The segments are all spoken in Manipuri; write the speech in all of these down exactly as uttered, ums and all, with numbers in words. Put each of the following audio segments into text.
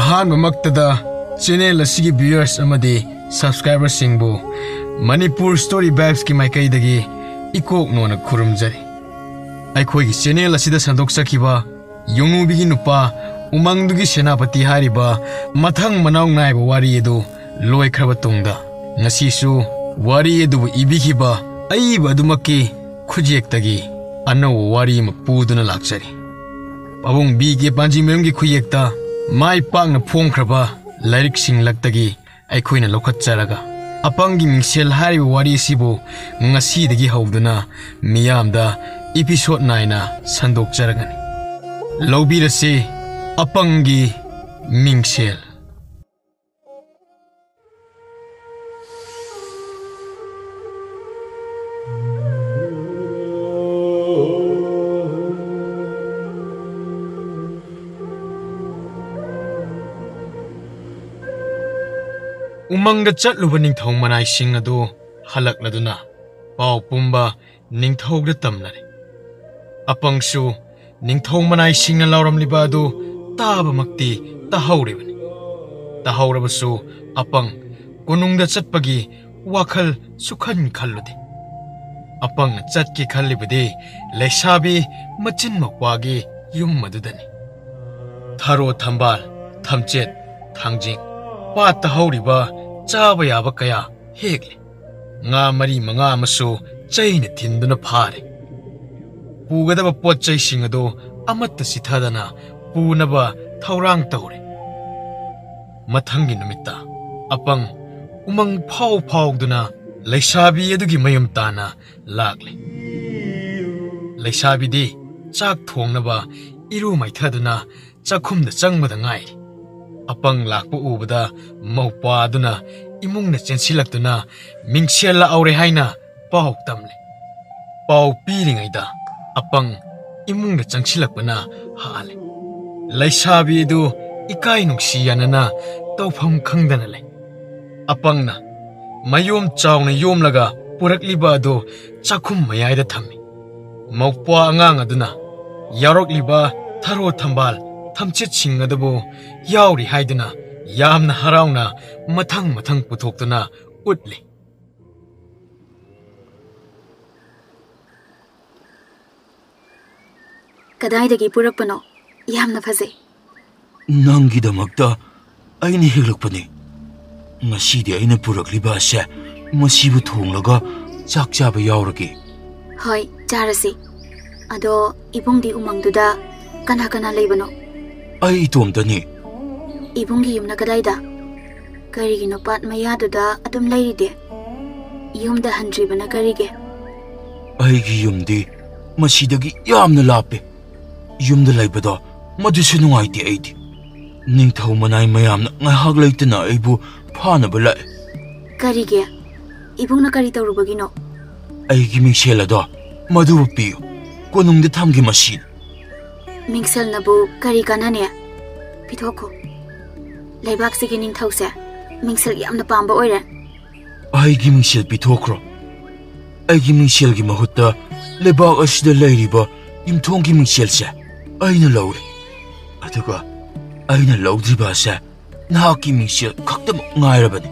ꯑꯍꯥꯟꯕꯃꯛꯇꯗ channel ꯑꯁꯤꯒꯤ viewers ꯑꯃꯗꯤ subscriberꯁꯤꯡꯕꯨ Manipur Story Vibesꯀꯤ ꯃꯥꯏꯀꯩꯗꯒꯤ ꯏꯀꯣꯛ ꯅꯣꯟꯅ ꯈꯨꯔꯨꯝꯖꯔꯤ꯫ ꯑꯩꯈꯣꯏꯒꯤ channel ꯑꯁꯤꯗ ꯁꯟꯗꯣꯛꯆꯈꯤꯕ ꯌꯣꯡꯅꯨꯕꯤꯒꯤ ꯅꯨꯄꯥ ꯎꯃꯪꯗꯨꯒꯤ ꯁꯦꯅꯥꯄꯇꯤ ꯍꯥꯏꯔꯤꯕ ꯃꯊꯪ ꯃꯅꯥꯎ ꯅꯥꯏꯕ ꯋꯥꯔꯤ ꯑꯗꯨ ꯂꯣꯏꯈ꯭ꯔꯕ ꯇꯨꯡꯗ, ꯉꯁꯤꯁꯨ ꯋꯥꯔꯤ ꯑꯗꯨꯕꯨ ꯏꯕꯤꯈꯤꯕ ꯑꯏꯕ ꯑꯗꯨꯃꯛꯀꯤ ꯈꯨꯠꯌꯦꯛꯇꯒꯤ ꯑꯅꯧꯕ ꯋꯥꯔꯤ ꯑꯃ ꯄꯨꯗꯨꯅ ꯂꯥꯛꯆꯔꯤ꯫ ꯄꯥꯕꯨꯡ ꯕꯤ ꯀꯦ ꯄꯥꯟꯖꯤꯃꯌꯨꯝꯒꯤ ꯈꯨꯠꯌꯦꯛꯇ ꯃꯥꯏ ꯄꯥꯛꯅ ꯐꯣꯡꯈ꯭ꯔꯕ ꯂꯥꯏꯔꯤꯛꯁꯤꯡ ꯂꯛꯇꯒꯤ ꯑꯩꯈꯣꯏꯅ ꯂꯧꯈꯠꯆꯔꯒ, ꯑꯄꯪꯒꯤ ꯃꯤꯡꯁꯦꯜ ꯍꯥꯏꯔꯤꯕ ꯋꯥꯔꯤ ꯑꯁꯤꯕꯨ ꯉꯁꯤꯗꯒꯤ ꯍꯧꯗꯨꯅ ꯃꯤꯌꯥꯝꯗ episode ꯅꯥꯏꯅ ꯁꯟꯗꯣꯛꯆꯔꯒꯅꯤ꯫ ꯂꯧꯕꯤꯔꯁꯤ ꯑꯄꯪꯒꯤ ꯃꯤꯡꯁꯦꯜ꯫ ꯎꯃꯪꯗ ꯆꯠꯂꯨꯕ ꯅꯤꯡꯊꯧ ꯃꯅꯥꯏꯁꯤꯡ ꯑꯗꯨ ꯍꯜꯂꯛꯂꯗꯨꯅ ꯄꯥꯎ ꯄꯨꯝꯕ ꯅꯤꯡꯊꯧꯗ ꯇꯝꯂꯔꯦ꯫ ꯑꯄꯪꯁꯨ ꯅꯤꯡꯊꯧ ꯃꯅꯥꯏꯁꯤꯡꯅ ꯂꯥꯎꯔꯝꯂꯤꯕ ꯑꯗꯨ ꯇꯥꯕꯃꯛꯇꯤ ꯇꯥꯍꯧꯔꯤꯕꯅꯤ꯫ ꯇꯥꯍꯧꯔꯕꯁꯨ ꯑꯄꯪ ꯀꯣꯅꯨꯡꯗ ꯆꯠꯄꯒꯤ ꯋꯥꯈꯜ ꯁꯨꯈꯟ ꯈꯜꯂꯨꯗꯦ꯫ ꯑꯄꯪꯅ ꯆꯠꯀꯦ ꯈꯜꯂꯤꯕꯗꯤ ꯂꯩꯁꯥꯕꯤ ꯃꯆꯤꯟ ꯃꯧꯄ꯭ꯋꯥꯒꯤ ꯌꯨꯝ ꯑꯗꯨꯗꯅꯤ꯫ ꯊꯔꯣ ꯊꯝꯕꯥꯜ, ꯊꯝꯆꯦꯠ, ꯊꯥꯡꯖꯤꯡ, ꯄꯥꯠꯇ ꯍꯧꯔꯤꯕ ꯆꯥꯕ ꯌꯥꯕ ꯀꯌꯥ ꯍꯦꯛꯂꯦ꯫ ꯉꯥ ꯃꯔꯤ ꯃꯉꯥ ꯑꯃꯁꯨ ꯆꯩꯅ ꯊꯤꯟꯗꯨꯅ ꯐꯥꯔꯦ꯫ ꯄꯨꯒꯗꯕ ꯄꯣꯠ ꯆꯩꯁꯤꯡ ꯑꯗꯨ ꯑꯃꯠꯇ ꯆꯤꯊꯗꯅ ꯄꯨꯅꯕ ꯊꯧꯔꯥꯡ ꯇꯧꯔꯦ꯫ ꯃꯊꯪꯒꯤ ꯅꯨꯃꯤꯠꯇ ꯑꯄꯪ ꯎꯃꯪ ꯐꯥꯎ ꯐꯥꯎꯗꯨꯅ ꯂꯩꯁꯥꯕꯤ ꯑꯗꯨꯒꯤ ꯃꯌꯨꯝ ꯇꯥꯟꯅ ꯂꯥꯛꯂꯦ꯫ ꯂꯩꯁꯥꯕꯤꯗꯤ ꯆꯥꯛ ꯊꯣꯡꯅꯕ ꯏꯔꯨ ꯃꯥꯏꯊꯗꯨꯅ ꯆꯥꯛꯈꯨꯝꯗ ꯆꯪꯕꯗ ꯉꯥꯏꯔꯤ꯫ ꯑꯄꯪ ꯂꯥꯛꯄ ꯎꯕꯗ ꯃꯧꯄ꯭ꯋꯥꯗꯨꯅ ꯏꯃꯨꯡꯗ ꯆꯦꯟꯁꯤꯜꯂꯛꯇꯨꯅ ꯃꯤꯡꯁꯦꯜ ꯂꯥꯛꯍꯧꯔꯦ ꯍꯥꯏꯅ ꯄꯥꯎ ꯇꯝꯂꯦ꯫ ꯄꯥꯎ ꯄꯤꯔꯤꯉꯩꯗ ꯑꯄꯪ ꯏꯃꯨꯡꯗ ꯆꯪꯁꯤꯜꯂꯛꯄꯅ ꯍꯥꯜꯂꯦ꯫ ꯂꯩꯁꯥꯕꯤ ꯑꯗꯨ ꯏꯀꯥꯏ ꯅꯨꯡꯁꯤ ꯌꯥꯅꯅ ꯇꯧꯐꯝ ꯈꯪꯗꯅ ꯂꯩ꯫ ꯑꯄꯪꯅ ꯃꯌꯣꯝ ꯆꯥꯎꯅ ꯌꯣꯝꯂꯒ ꯄꯨꯔꯛꯂꯤꯕ ꯑꯗꯨ ꯆꯥꯛꯈꯨꯝ ꯃꯌꯥꯏꯗ ꯊꯝꯃꯤ꯫ ꯃꯧꯄ꯭ꯋꯥ ꯑꯉꯥꯡ ꯑꯗꯨꯅ ꯌꯥꯎꯔꯛꯂꯤꯕ ꯊꯔꯣ ꯊꯝꯕꯥꯜ, ꯊꯝꯆꯦꯠꯁꯤꯡ ꯑꯗꯨꯕꯨ ꯌꯥꯎꯔꯤ ꯍꯥꯏꯗꯨꯅ ꯌꯥꯝꯅ ꯍꯔꯥꯎꯅ ꯃꯊꯪ ꯃꯊꯪ ꯄꯨꯊꯣꯛꯇꯨꯅ ꯎꯠꯂꯤ꯫ ꯀꯗꯥꯏꯗꯒꯤ ꯄꯨꯔꯛꯄꯅꯣ? ꯌꯥꯝꯅ ꯐꯖꯩ꯫ ꯅꯪꯒꯤꯗꯃꯛꯇ ꯑꯩꯅ ꯍꯦꯛꯂꯛꯄꯅꯤ꯫ ꯉꯁꯤꯗꯤ ꯑꯩꯅ ꯄꯨꯔꯛꯂꯤꯕ ꯑꯁꯦ ꯃꯁꯤꯕꯨ ꯊꯣꯡꯂꯒ ꯆꯥꯛ ꯆꯥꯕ ꯌꯥꯎꯔꯒꯦ꯫ ꯍꯣꯏ, ꯆꯥꯔꯁꯤ꯫ ꯑꯗꯣ ꯏꯕꯨꯡꯗꯤ ꯎꯃꯪꯗꯨꯗ ꯀꯅꯥ ꯀꯅꯥ ꯂꯩꯕꯅꯣ? ꯑꯩ ꯏꯇꯣꯝꯇꯅꯤ꯫ ꯏꯕꯨꯡꯒꯤ ꯌꯨꯝꯅ ꯀꯗꯥꯏꯗ? ꯀꯔꯤꯒꯤꯅꯣ ꯄꯥꯠ ꯃꯌꯥꯗꯨꯗ ꯑꯗꯨꯝ ꯂꯩꯔꯤꯗꯤ? ꯌꯨꯝꯗ ꯍꯟꯗ꯭ꯔꯤꯕꯅ ꯀꯔꯤꯒꯤ? ꯑꯩꯒꯤ ꯌꯨꯝꯗꯤ ꯃꯁꯤꯗꯒꯤ ꯌꯥꯝꯅ ꯂꯥꯞꯄꯦ꯫ ꯌꯨꯝꯗ ꯂꯩꯕꯗꯣ ꯃꯗꯨꯁꯨ ꯅꯨꯡꯉꯥꯏꯇꯦ ꯑꯩꯗꯤ꯫ ꯅꯤꯡꯊꯧ ꯃꯅꯥꯏ ꯃꯌꯥꯝꯅ ꯉꯥꯏꯍꯥꯛ ꯂꯩꯇꯅ ꯑꯩꯕꯨ ꯐꯥꯅꯕ ꯂꯥꯛꯑꯦ꯫ ꯀꯔꯤꯒꯤ? ꯏꯕꯨꯡꯅ ꯀꯔꯤ ꯇꯧꯔꯨꯕꯒꯤꯅꯣ? ꯑꯩꯒꯤ ꯃꯤꯡꯁꯦꯜ ꯑꯗꯣ ꯃꯗꯨꯕꯨ ꯄꯤꯌꯨ꯫ ꯀꯣꯅꯨꯡꯗ ꯊꯝꯒꯦ ꯃꯁꯤ꯫ ꯃꯤꯡꯁꯦꯜꯅꯕꯨ ꯀꯔꯤ ꯀꯥꯟꯅꯅꯤ? ꯄꯤꯊꯣꯛꯈꯣ꯫ ꯂꯩꯕꯥꯛꯁꯤꯒꯤ ꯅꯤꯡꯊꯧꯁꯦ ꯃꯤꯡꯁꯦꯜ ꯌꯥꯝꯅ ꯄꯥꯝꯕ ꯑꯣꯏꯔꯦ꯫ ꯑꯩꯒꯤ ꯃꯤꯡꯁꯦꯜ ꯄꯤꯊꯣꯛꯈ꯭ꯔꯣ꯫ ꯑꯩꯒꯤ ꯃꯤꯡꯁꯦꯜꯒꯤ ꯃꯍꯨꯠꯇ ꯂꯩꯕꯥꯛ ꯑꯁꯤꯗ ꯂꯩꯔꯤꯕ ꯌꯨꯝꯊꯣꯡꯒꯤ ꯃꯤꯡꯁꯦꯜꯁꯦ ꯑꯩꯅ ꯂꯧꯔꯦ꯫ ꯑꯗꯨꯒ ꯑꯩꯅ ꯂꯧꯗ꯭ꯔꯤꯕ ꯑꯁꯦ ꯅꯍꯥꯛꯀꯤ ꯃꯤꯡꯁꯦꯜ ꯈꯛꯇꯃꯛ ꯉꯥꯏꯔꯕꯅꯤ꯫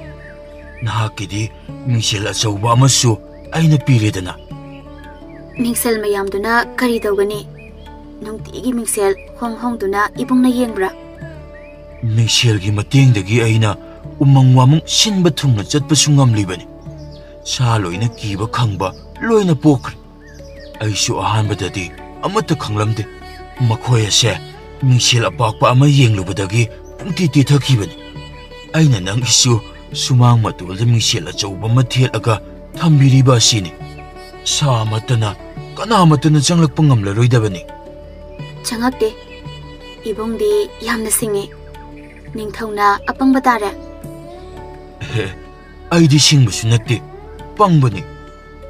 ꯅꯍꯥꯛꯀꯤꯗꯤ ꯃꯤꯡꯁꯦꯜ ꯑꯆꯧꯕ ꯑꯃꯁꯨ ꯑꯩꯅ ꯄꯤꯔꯦꯗꯅ꯫ ꯃꯤꯡꯁꯦꯜ ꯃꯌꯥꯝꯗꯨꯅ ꯀꯔꯤ ꯇꯧꯒꯅꯤ? ꯅꯨꯡꯇꯤꯒꯤ ꯃꯤꯡꯁꯦꯜ ꯍꯣꯡ ꯍꯣꯡꯗꯨꯅ ꯏꯕꯨꯡꯅ ꯌꯦꯡꯕ꯭ꯔꯥ? ꯃꯤꯡꯁꯦꯜꯒꯤ ꯃꯇꯦꯡꯗꯒꯤ ꯑꯩꯅ ꯎꯃꯪ ꯋꯥꯃꯪ ꯁꯤꯟꯕ ꯊꯨꯡꯅ ꯆꯠꯄꯁꯨ ꯉꯝꯂꯤꯕꯅꯤ꯫ ꯁꯥ ꯂꯣꯏꯅ ꯀꯤꯕ ꯈꯪꯕ ꯂꯣꯏꯅ ꯄꯣꯛꯈ꯭ꯔꯦ꯫ ꯑꯩꯁꯨ ꯑꯍꯥꯟꯕꯗꯗꯤ ꯑꯃꯠꯇ ꯈꯪꯂꯝꯗꯦ꯫ ꯃꯈꯣꯏ ꯑꯁꯦ ꯃꯤꯡꯁꯦꯜ ꯑꯄꯥꯛꯄ ꯑꯃ ꯌꯦꯡꯂꯨꯕꯗꯒꯤ ꯄꯨꯡꯇꯤ ꯇꯦꯊꯈꯤꯕꯅꯤ꯫ ꯑꯩꯅ ꯅꯪꯒꯤꯁꯨ ꯁꯨꯃꯥꯡ ꯃꯇꯣꯜꯗ ꯃꯤꯡꯁꯦꯜ ꯑꯆꯧꯕ ꯑꯃ ꯊꯦꯠꯂꯒ ꯊꯝꯕꯤꯔꯤꯕ ꯑꯁꯤꯅꯤ꯫ ꯁꯥ ꯑꯃꯠꯇꯅ, ꯀꯅꯥꯃꯠꯇꯅ ꯆꯪꯂꯛꯄ ꯉꯝꯂꯔꯣꯏꯗꯕꯅꯤ꯫ ꯆꯪꯉꯛꯇꯦ꯫ ꯏꯕꯨꯡꯗꯤ ꯌꯥꯝꯅ ꯁꯤꯡꯉꯤ꯫ ꯅꯤꯡꯊꯧꯅ ꯑꯄꯪꯕ ꯇꯥꯔꯦ꯫ ꯑꯦ, ꯑꯩꯗꯤ ꯁꯤꯡꯕꯁꯨ ꯅꯠꯇꯦ, ꯄꯪꯕꯅꯤ꯫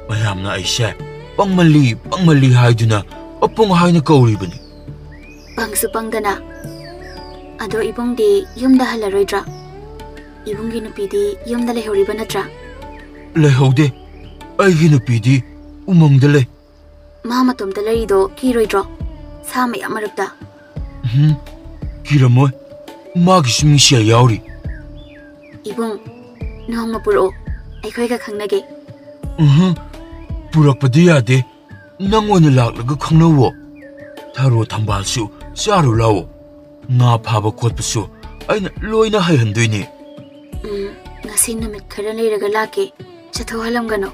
ꯃꯌꯥꯝꯅ ꯑꯩꯁꯦ ꯄꯪꯃꯜꯂꯤ, ꯄꯪꯃꯜꯂꯤ ꯍꯥꯏꯗꯨꯅ ꯑꯄꯪ ꯍꯥꯏꯅ ꯀꯧꯔꯤꯕꯅꯤ꯫ ꯄꯪꯁꯨ ꯄꯪꯗꯅ꯫ ꯑꯗꯣ ꯏꯕꯨꯡꯗꯤ ꯌꯨꯝꯗ ꯍꯜꯂꯔꯣꯏꯗ꯭ꯔꯥ? ꯏꯕꯨꯡꯒꯤ ꯅꯨꯄꯤꯗꯤ ꯌꯨꯝꯗ ꯂꯩꯍꯧꯔꯤꯕ ꯅꯠꯇ꯭ꯔꯥ? ꯂꯩꯍꯧꯗꯦ꯫ ꯑꯩꯒꯤ ꯅꯨꯄꯤꯗꯤ ꯎꯃꯪꯗ ꯂꯩ꯫ ꯃꯥ ꯃꯇꯣꯝꯇ ꯂꯩꯔꯤꯗꯣ ꯀꯤꯔꯣꯏꯗ꯭ꯔꯣ? ꯁꯥ ꯃꯌꯥꯝ ꯃꯔꯛꯇ꯫ ꯎꯝ, ꯀꯤꯔꯝꯃꯣꯏ, ꯃꯥꯒꯤꯁꯨ ꯃꯤꯡꯁꯦꯜ ꯌꯥꯎꯔꯤ꯫ ꯏꯕꯨꯡ, ꯅꯣꯡꯃ ꯄꯨꯔꯛꯑꯣ, ꯑꯩꯈꯣꯏꯒ ꯈꯪꯅꯒꯦ꯫ ꯎꯝꯍꯨꯝ, ꯄꯨꯔꯛꯄꯗꯤ ꯌꯥꯗꯦ꯫ ꯅꯪ ꯑꯣꯏꯅ ꯂꯥꯛꯂꯒ ꯈꯪꯅꯧꯋꯣ꯫ ꯊꯔꯣ ꯊꯝꯕꯥꯜꯁꯨ ꯆꯥꯔꯨ ꯂꯥꯛꯑꯣ꯫ ꯉꯥ ꯐꯥꯕ ꯈꯣꯠꯄꯁꯨ ꯑꯩꯅ ꯂꯣꯏꯅ ꯍꯩꯍꯟꯗꯣꯏꯅꯦ꯫ ꯎꯝ, ꯉꯁꯤ ꯅꯨꯃꯤꯠ ꯈꯔ ꯂꯩꯔꯒ ꯂꯥꯛꯀꯦ꯫ ꯆꯠꯊꯣꯛꯍꯜꯂꯝꯒꯅꯨ꯫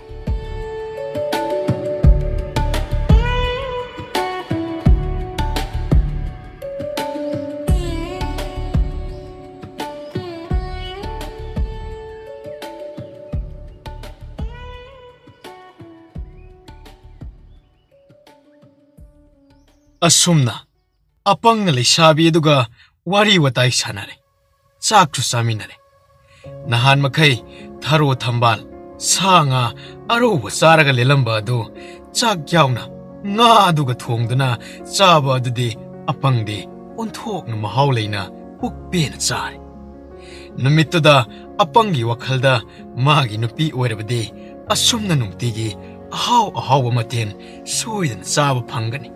ꯑꯁꯨꯝꯅ ꯑꯄꯪꯅ ꯂꯩꯁꯥꯕꯤ ꯑꯗꯨꯒ ꯋꯥꯔꯤ ꯋꯥꯇꯥꯏ ꯁꯥꯟꯅꯔꯦ꯫ ꯆꯥꯛꯁꯨ ꯆꯥꯃꯤꯟꯅꯔꯦ꯫ ꯅꯍꯥꯟ ꯃꯈꯩ ꯊꯔꯣ ꯊꯝꯕꯥꯜ, ꯁꯥ ꯉꯥ ꯑꯔꯧꯕ ꯆꯥꯔꯒ ꯂꯦꯜꯂꯝꯕ ꯑꯗꯨ ꯆꯥꯛ ꯌꯥꯎꯅ ꯉꯥ ꯑꯗꯨꯒ ꯊꯣꯡꯗꯨꯅ ꯆꯥꯕ ꯑꯗꯨꯗꯤ ꯑꯄꯪꯗꯤ ꯑꯣꯟꯊꯣꯛꯅ ꯃꯍꯥꯎ ꯂꯩꯅ ꯄꯨꯛ ꯄꯦꯟꯅ ꯆꯥꯔꯦ꯫ ꯅꯨꯃꯤꯠꯇꯨꯗ ꯑꯄꯪꯒꯤ ꯋꯥꯈꯜꯗ ꯃꯥꯒꯤ ꯅꯨꯄꯤ ꯑꯣꯏꯔꯕꯗꯤ ꯑꯁꯨꯝꯅ ꯅꯨꯡꯇꯤꯒꯤ ꯑꯍꯥꯎ ꯑꯍꯥꯎꯕ ꯃꯊꯦꯜ ꯁꯣꯏꯗꯅ ꯆꯥꯕ ꯐꯪꯒꯅꯤ꯫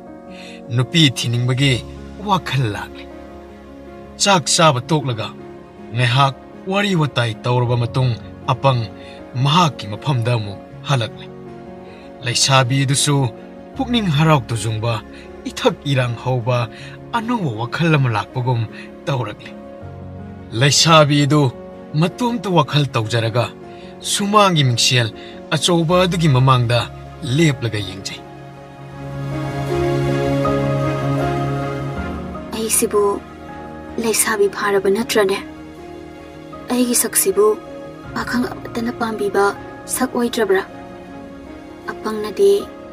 ꯅꯨꯄꯤ ꯊꯤꯅꯤꯡꯕꯒꯤ ꯋꯥꯈꯜ ꯂꯥꯛꯂꯦ꯫ ꯆꯥꯛ ꯆꯥꯕ ꯇꯣꯛꯂꯒ ꯉꯥꯏꯍꯥꯛ ꯋꯥꯔꯤ ꯋꯥꯇꯥꯏ ꯇꯧꯔꯕ ꯃꯇꯨꯡ ꯑꯄꯪ ꯃꯍꯥꯛꯀꯤ ꯃꯐꯝꯗ ꯑꯃꯨꯛ ꯍꯜꯂꯛꯂꯦ꯫ ꯂꯩꯁꯥꯕꯤ ꯑꯗꯨꯁꯨ ꯄꯨꯛꯅꯤꯡ ꯍꯔꯥꯎ ꯇꯨꯖꯨꯡꯕ, ꯏꯊꯛ ꯏꯔꯥꯡ ꯍꯧꯕ ꯑꯅꯧꯕ ꯋꯥꯈꯜ ꯑꯃ ꯂꯥꯛꯄꯒꯨꯝ ꯇꯧꯔꯛꯂꯦ꯫ ꯂꯩꯁꯥꯕꯤ ꯑꯗꯨ ꯃꯇꯣꯝꯇ ꯋꯥꯈꯜ ꯇꯧꯖꯔꯒ ꯁꯨꯃꯥꯡꯒꯤ ꯃꯤꯡꯁꯦꯜ ꯑꯆꯧꯕ ꯑꯗꯨꯒꯤ ꯃꯃꯥꯡꯗ ꯂꯦꯞꯂꯒ ꯌꯦꯡꯖꯩ꯫ ꯑꯩꯁꯤꯕꯨ ꯂꯩꯁꯥꯕꯤ ꯐꯥꯔꯕ ꯅꯠꯇ꯭ꯔꯅꯦ? ꯑꯩꯒꯤ ꯁꯛꯁꯤꯕꯨ ꯄꯥꯈꯪ ꯑꯃꯠꯇꯅ ꯄꯥꯝꯕꯤꯕ ꯁꯛ ꯑꯣꯏꯗ꯭ꯔꯕ꯭ꯔꯥ? ꯑꯄꯪꯅꯗꯤ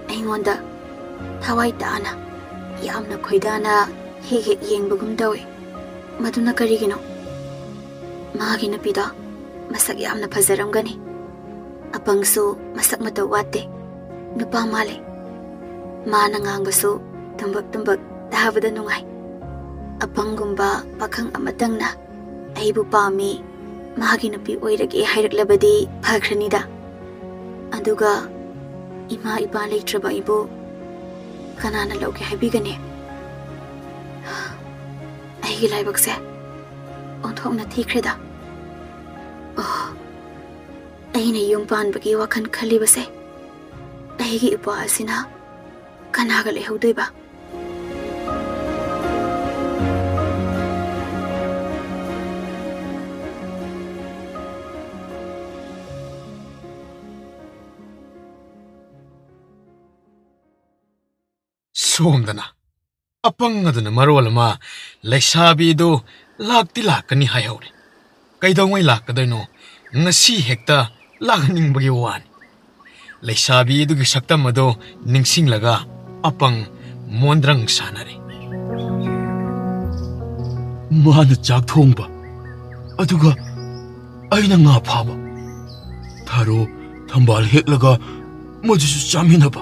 ꯑꯩꯉꯣꯟꯗ ꯊꯋꯥꯏ ꯇꯥꯅ, ꯌꯥꯝꯅ ꯈꯣꯏꯗꯥꯅ ꯍꯦꯛ ꯍꯦꯛ ꯌꯦꯡꯕꯒꯨꯝ ꯇꯧꯏ꯫ ꯃꯗꯨꯅ ꯀꯔꯤꯒꯤꯅꯣ? ꯃꯥꯒꯤ ꯅꯨꯄꯤꯗꯣ ꯃꯁꯛ ꯌꯥꯝꯅ ꯐꯖꯔꯝꯒꯅꯤ꯫ ꯑꯄꯪꯁꯨ ꯃꯁꯛ ꯃꯇꯧ ꯋꯥꯠꯇꯦ꯫ ꯅꯨꯄꯥ ꯃꯥꯜꯂꯦ꯫ ꯃꯥꯅ ꯉꯥꯡꯕꯁꯨ ꯇꯨꯝꯕꯛ ꯇꯨꯝꯕꯛ ꯇꯥꯕꯗ ꯅꯨꯡꯉꯥꯏ꯫ ꯑꯄꯪꯒꯨꯝꯕ ꯄꯥꯈꯪ ꯑꯃꯇꯪꯅ ꯑꯩꯕꯨ ꯄꯥꯝꯃꯤ, ꯃꯥꯒꯤ ꯅꯨꯄꯤ ꯑꯣꯏꯔꯒꯦ ꯍꯥꯏꯔꯛꯂꯕꯗꯤ ꯐꯈ꯭ꯔꯅꯤꯗ꯫ ꯑꯗꯨꯒ ꯏꯃꯥ ꯏꯄꯥ ꯂꯩꯇ꯭ꯔꯕ ꯑꯩꯕꯨ ꯀꯅꯥꯅ ꯂꯧꯒꯦ ꯍꯥꯏꯕꯤꯒꯅꯤ? ꯑꯩꯒꯤ ꯂꯥꯏꯕꯛꯁꯦ ꯑꯣꯟꯊꯣꯛꯅ ꯊꯤꯈ꯭ꯔꯦꯗ꯫ ꯑꯣ, ꯑꯩꯅ ꯌꯨꯝ ꯄꯥꯟꯕꯒꯤ ꯋꯥꯈꯜ ꯈꯜꯂꯤꯕꯁꯦ ꯑꯩꯒꯤ ꯏꯄ꯭ꯋꯥ ꯑꯁꯤꯅ ꯀꯅꯥꯒ ꯂꯩꯍꯧꯗꯣꯏꯕ? ꯁꯣꯝꯗꯅ ꯑꯄꯪ ꯑꯗꯨꯅ ꯃꯔꯣꯜ ꯑꯃ ꯂꯩꯁꯥꯕꯤꯗꯨ ꯂꯥꯛꯇꯤ ꯂꯥꯛꯀꯅꯤ ꯍꯥꯏꯍꯧꯔꯦ꯫ ꯀꯩꯗꯧꯉꯩ ꯂꯥꯛꯀꯗꯣꯏꯅꯣ? ꯉꯁꯤ ꯍꯦꯛꯇ ꯂꯥꯛꯍꯟꯅꯤꯡꯕꯒꯤ ꯋꯥꯅꯤ꯫ ꯂꯩꯁꯥꯕꯤ ꯑꯗꯨꯒꯤ ꯁꯛꯇꯝ ꯑꯗꯨ ꯅꯤꯡꯁꯤꯡꯂꯒ ꯑꯄꯪ ꯃꯣꯟꯗ꯭ꯔꯪ ꯁꯥꯟꯅꯔꯦ꯫ ꯃꯥꯅ ꯆꯥꯛ ꯊꯣꯡꯕ, ꯑꯗꯨꯒ ꯑꯩꯅ ꯉꯥ ꯐꯥꯕ, ꯊꯔꯣ ꯊꯝꯕꯥꯜ ꯍꯦꯛꯂꯒ ꯃꯗꯨꯁꯨ ꯆꯥꯃꯤꯟꯅꯕ,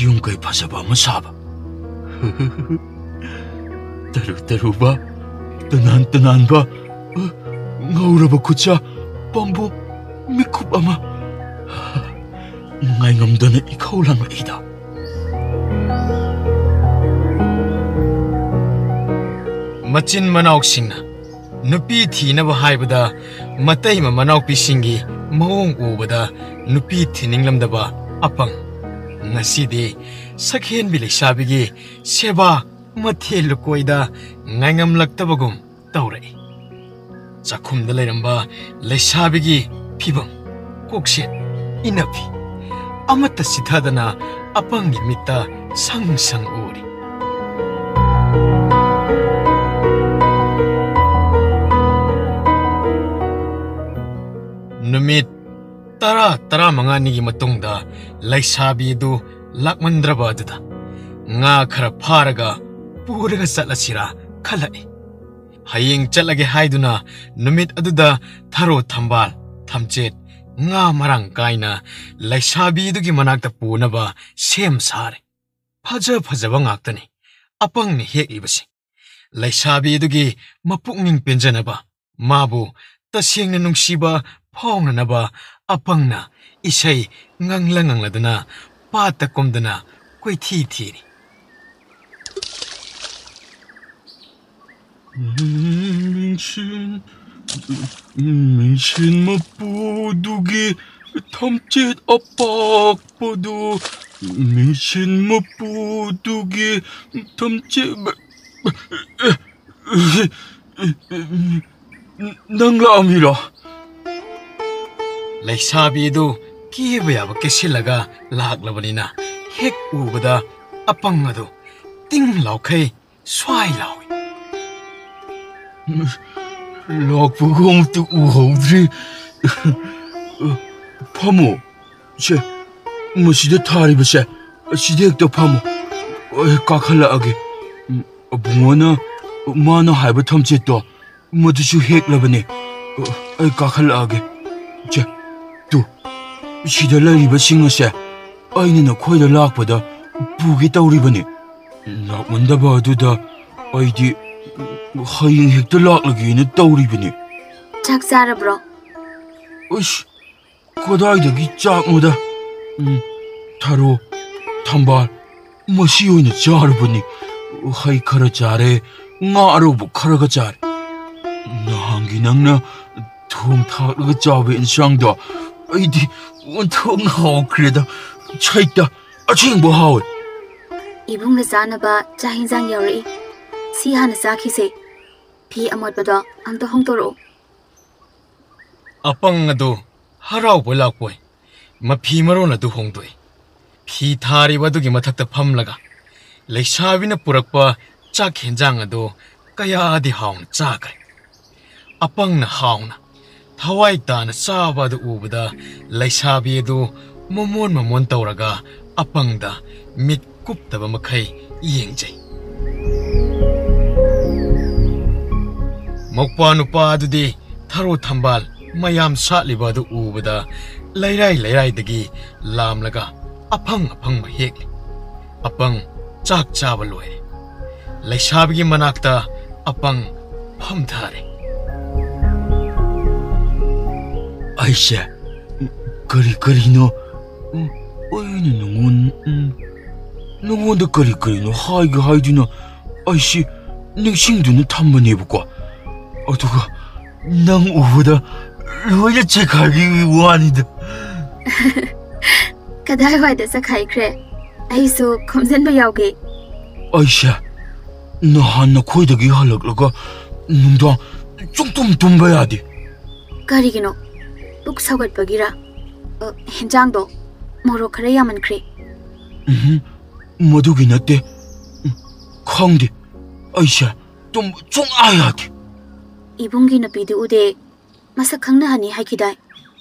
ꯌꯨꯝ ꯀꯩ ꯐꯖꯕ ꯑꯃ ꯁꯥꯕ, ꯇꯔꯨ ꯇꯔꯨꯕ, ꯇꯅꯥꯟ ꯇꯅꯥꯟꯕ, ꯉꯧꯔꯕ ꯈꯨꯠꯁꯥ, ꯄꯥꯝꯕꯣꯝ ꯃꯤꯀꯨꯞ ꯑꯃ꯫ ꯉꯥꯏꯉꯝꯗꯅ ꯏꯈꯧ ꯂꯥꯡꯂꯛꯏꯗ꯫ ꯃꯆꯤꯟ ꯃꯅꯥꯎꯁꯤꯡꯅ ꯅꯨꯄꯤ ꯊꯤꯅꯕ ꯍꯥꯏꯕꯗ ꯃꯇꯩ ꯃꯅꯥꯎꯄꯤꯁꯤꯡꯒꯤ ꯃꯑꯣꯡ ꯎꯕꯗ ꯅꯨꯄꯤ ꯊꯤꯅꯤꯡꯂꯝꯗꯕ ꯑꯄꯪ ꯉꯁꯤꯗꯤ ꯁꯛꯍꯦꯟꯕꯤ ꯂꯩꯁꯥꯕꯤꯒꯤ ꯁꯦꯕꯥ ꯃꯊꯦꯜ ꯂꯨꯀꯣꯏꯗ ꯉꯥꯏꯉꯝꯂꯛꯇꯕꯒꯨꯝ ꯇꯧꯔꯛꯏ꯫ ꯆꯥꯛꯈꯨꯝꯗ ꯂꯩꯔꯝꯕ ꯂꯩꯁꯥꯕꯤꯒꯤ ꯐꯤꯕꯝ, ꯀꯣꯛꯁꯦꯠ, ꯏꯅꯐꯤ ꯑꯃꯠꯇ ꯆꯤꯊꯗꯅ ꯑꯄꯪꯒꯤ ꯃꯤꯠꯇ ꯁꯪ ꯁꯪ ꯎꯔꯤ꯫ ꯅꯨꯃꯤꯠ ꯇꯔꯥ, ꯇꯔꯥꯃꯉꯥꯅꯤꯒꯤ ꯃꯇꯨꯡꯗ ꯂꯩꯁꯥꯕꯤ ꯑꯗꯨ ꯂꯥꯛꯃꯟꯗ꯭ꯔꯕ ꯑꯗꯨꯗ ꯉꯥ ꯈꯔ ꯐꯥꯔꯒ ꯄꯨꯔꯒ ꯆꯠꯂꯁꯤꯔꯥ ꯈꯜꯂꯛꯏ꯫ ꯍꯌꯦꯡ ꯆꯠꯂꯒꯦ ꯍꯥꯏꯗꯨꯅ ꯅꯨꯃꯤꯠ ꯑꯗꯨꯗ ꯊꯔꯣ ꯊꯝꯕꯥꯜ, ꯊꯝꯆꯦꯠ, ꯉꯥ ꯃꯔꯥꯡ ꯀꯥꯏꯅ ꯂꯩꯁꯥꯕꯤꯗꯨꯒꯤ ꯃꯅꯥꯛꯇ ꯄꯨꯅꯕ ꯁꯦꯝ ꯁꯥꯔꯦ꯫ ꯐꯖ ꯐꯖꯕ ꯉꯥꯛꯇꯅꯤ ꯑꯄꯪꯅ ꯍꯦꯛꯂꯤꯕꯁꯤ꯫ ꯂꯩꯁꯥꯕꯤꯗꯨꯒꯤ ꯃꯄꯨꯛꯅꯤꯡ ꯄꯦꯟꯖꯅꯕ, ꯃꯥꯕꯨ ꯇꯁꯦꯡꯅ ꯅꯨꯡꯁꯤꯕ ꯐꯥꯎꯅꯅꯕ ꯑꯄꯪꯅ ꯏꯁꯩ ꯉꯪꯂ ꯉꯪꯂꯗꯅ ꯄꯥꯠꯇ ꯀꯨꯝꯗꯅ ꯀꯣꯏꯊꯤ ꯊꯤꯔꯤ꯫ ꯃꯤꯡꯁꯦꯟ, ꯃꯤꯡꯁꯦꯟ ꯃꯄꯨꯗꯨꯒꯤ ꯊꯝꯆꯦꯠ ꯑꯄꯥꯛꯄꯗꯨ, ꯃꯤꯡꯁꯦꯟ ꯃꯄꯨꯗꯨꯒꯤ ꯊꯝꯆꯦꯠ, ꯅꯪ ꯂꯥꯛꯑꯝꯃꯤꯔꯣ? ꯂꯩꯁꯥꯕꯤ ꯑꯗꯨ ꯀꯦꯕ ꯌꯥꯕ ꯀꯦꯁꯤꯜꯂꯒ ꯂꯥꯛꯂꯕꯅꯤꯅ, ꯍꯦꯛ ꯎꯕꯗ ꯑꯄꯪ ꯑꯗꯨ ꯇꯤꯡ ꯂꯥꯎꯈꯩ ꯁ꯭ꯋꯥꯏ ꯂꯥꯎꯏ꯫ ꯂꯥꯛꯄꯒ ꯑꯃꯨꯛꯇ ꯎꯍꯧꯗ꯭ꯔꯤ꯫ ꯐꯝꯃꯣ꯫ ꯁꯦ, ꯃꯁꯤꯗ ꯊꯥꯔꯤꯕꯁꯦ, ꯑꯁꯤꯗ ꯍꯦꯛꯇ ꯐꯝꯃꯣ꯫ ꯑꯩ ꯀꯥꯈꯠꯂꯛꯑꯒꯦ꯫ ꯑꯕꯨꯡꯉꯣꯅ ꯃꯥꯅ ꯍꯥꯏꯕ ꯊꯝꯆꯦꯠꯇꯣ, ꯃꯗꯨꯁꯨ ꯍꯦꯛꯂꯕꯅꯦ꯫ ꯑꯩ ꯀꯥꯈꯠꯂꯛꯑꯒꯦ꯫ ꯁꯦ, ꯇꯨ, ꯁꯤꯗ ꯂꯩꯔꯤꯕꯁꯤꯡ ꯑꯁꯦ ꯑꯩꯅ ꯅꯈꯣꯏꯗ ꯂꯥꯛꯄꯗ ꯄꯨꯒꯦ ꯇꯧꯔꯤꯕꯅꯤ꯫ ꯂꯥꯛꯃꯟꯗꯕ ꯑꯗꯨꯗ ꯑꯩꯗꯤ ꯍꯌꯦꯡ ꯍꯦꯛꯇ ꯂꯥꯛꯂꯒꯦꯅ ꯇꯧꯔꯤꯕꯅꯤ꯫ ꯆꯥꯛ ꯆꯥꯔꯕ꯭ꯔꯣ? ꯑꯁ, ꯀꯗꯥꯏꯗꯒꯤ ꯆꯥꯛꯅꯣꯗ? ꯎꯝ, ꯊꯔꯣ, ꯊꯝꯕꯥꯜ, ꯃꯁꯤ ꯑꯣꯏꯅ ꯆꯥꯔꯕꯅꯤ꯫ ꯍꯩ ꯈꯔ ꯆꯥꯔꯦ, ꯉꯥ ꯑꯔꯧꯕ ꯈꯔꯒ ꯆꯥꯔꯦ꯫ ꯅꯍꯥꯟꯒꯤ ꯅꯪꯅ ꯊꯣꯡ ꯊꯥꯛꯂꯒ ꯆꯥꯕ ꯏꯟꯁꯥꯡꯗꯣ ꯑꯩꯗꯤ ꯑꯣꯟꯊꯣꯛꯅ ꯍꯥꯎꯈ꯭ꯔꯦꯗ꯫ ꯁꯩꯇ, ꯑꯁꯦꯡꯕ ꯍꯥꯎꯋꯦ꯫ ꯏꯕꯨꯡꯅ ꯆꯥꯅꯕ ꯆꯥꯛ ꯏꯟꯁꯥꯡ ꯌꯧꯔꯛꯏ꯫ ꯁꯤ ꯍꯥꯟꯅ ꯆꯥꯈꯤꯁꯦ꯫ ꯐꯤ ꯑꯃꯣꯠꯄꯗꯣ ꯑꯝꯇ ꯍꯣꯡꯗꯣꯔꯛꯎ꯫ ꯑꯄꯪ ꯑꯗꯨ ꯍꯔꯥꯎꯕꯣꯏ ꯂꯥꯛꯄꯣꯏ ꯃꯐꯤ ꯃꯔꯣꯟ ꯑꯗꯨ ꯍꯣꯡꯗꯣꯛꯏ꯫ ꯐꯤ ꯊꯥꯔꯤꯕ ꯑꯗꯨꯒꯤ ꯃꯊꯛꯇ ꯐꯝꯂꯒ ꯂꯩꯁꯥꯕꯤꯅ ꯄꯨꯔꯛꯄ ꯆꯥꯛ ꯍꯦꯟꯖꯥꯡ ꯑꯗꯨ ꯀꯌꯥꯗꯤ ꯍꯥꯎꯅ ꯆꯥꯈ꯭ꯔꯦ꯫ ꯑꯄꯪꯅ ꯍꯥꯎꯅ, ꯊꯋꯥꯏ ꯇꯥꯅ ꯆꯥꯕ ꯑꯗꯨ ꯎꯕꯗ ꯂꯩꯁꯥꯕꯤ ꯑꯗꯨ ꯃꯃꯣꯟ ꯃꯃꯣꯟ ꯇꯧꯔꯒ ꯑꯄꯪꯗ ꯃꯤꯠ ꯀꯨꯞꯇꯕ ꯃꯈꯩ ꯌꯦꯡꯖꯩ꯫ ꯃꯧꯄ꯭ꯋꯥ ꯅꯨꯄꯥ ꯑꯗꯨꯗꯤ ꯊꯔꯣ ꯊꯝꯕꯥꯜ ꯃꯌꯥꯝ ꯁꯥꯠꯂꯤꯕ ꯑꯗꯨ ꯎꯕꯗ ꯂꯩꯔꯥꯏ ꯂꯩꯔꯥꯏꯗꯒꯤ ꯂꯥꯝꯂꯒ ꯑꯐꯪ ꯑꯐꯪꯕ ꯍꯦꯛꯂꯤ꯫ ꯑꯄꯪ ꯆꯥꯛ ꯆꯥꯕ ꯂꯣꯏꯔꯦ꯫ ꯂꯩꯁꯥꯕꯤꯒꯤ ꯃꯅꯥꯛꯇ ꯑꯄꯪ ꯐꯝꯊꯔꯦ꯫ ꯑꯩꯁꯦ ꯀꯔꯤ ꯀꯔꯤꯅꯣ, ꯎꯝ, ꯑꯩꯅ ꯅꯉꯣꯟ-, ꯎꯝ, ꯅꯉꯣꯟꯗ ꯀꯔꯤ ꯀꯔꯤꯅꯣ ꯍꯥꯏꯒꯦ ꯍꯥꯏꯗꯨꯅ ꯑꯩꯁꯤ ꯅꯤꯡꯁꯤꯡꯗꯨꯅ ꯊꯝꯕꯅꯦꯕꯀꯣ꯫ ꯑꯗꯨꯒ ꯅꯪ ꯎꯕꯗ ꯂꯣꯏꯅ ꯆꯦꯈꯥꯏꯈꯤꯕꯒꯤ ꯋꯥꯅꯤꯗ꯫ ꯀꯗꯥꯏꯋꯥꯏꯗ ꯆꯠꯈꯥꯏꯈ꯭ꯔꯦ? ꯑꯩꯁꯨ ꯈꯣꯝꯖꯤꯟꯕ ꯌꯥꯎꯒꯦ꯫ ꯑꯩꯁꯦ ꯅꯍꯥꯟ ꯅꯈꯣꯏꯗꯒꯤ ꯍꯜꯂꯛꯂꯒ ꯅꯨꯡꯗꯥꯡ ꯁꯨꯡꯇꯨꯝ ꯇꯨꯝꯕ ꯌꯥꯗꯦ꯫ ꯀꯔꯤꯒꯤꯅꯣ? ꯄꯨꯛ ꯁꯧꯒꯠꯄꯒꯤꯔ? ꯑ, ꯍꯦꯟꯖꯥꯡꯗꯣ ꯃꯣꯔꯣꯛ ꯈꯔ ꯌꯥꯝꯃꯟꯈ꯭ꯔꯦ꯫ ꯎꯝ, ꯃꯗꯨꯒꯤ ꯅꯠꯇꯦ꯫ ꯎꯝ, ꯈꯪꯗꯦ, ꯑꯩꯁꯦ ꯇꯨꯝꯕ ꯁꯨꯡꯌꯥ ꯌꯥꯗꯦ꯫ ꯏꯕꯨꯡꯒꯤ ꯅꯨꯄꯤꯗꯨ ꯎꯗꯦ꯫ ꯃꯁꯛ ꯈꯪꯅꯍꯟꯅꯤ ꯍꯥꯏꯈꯤꯗꯥꯏ?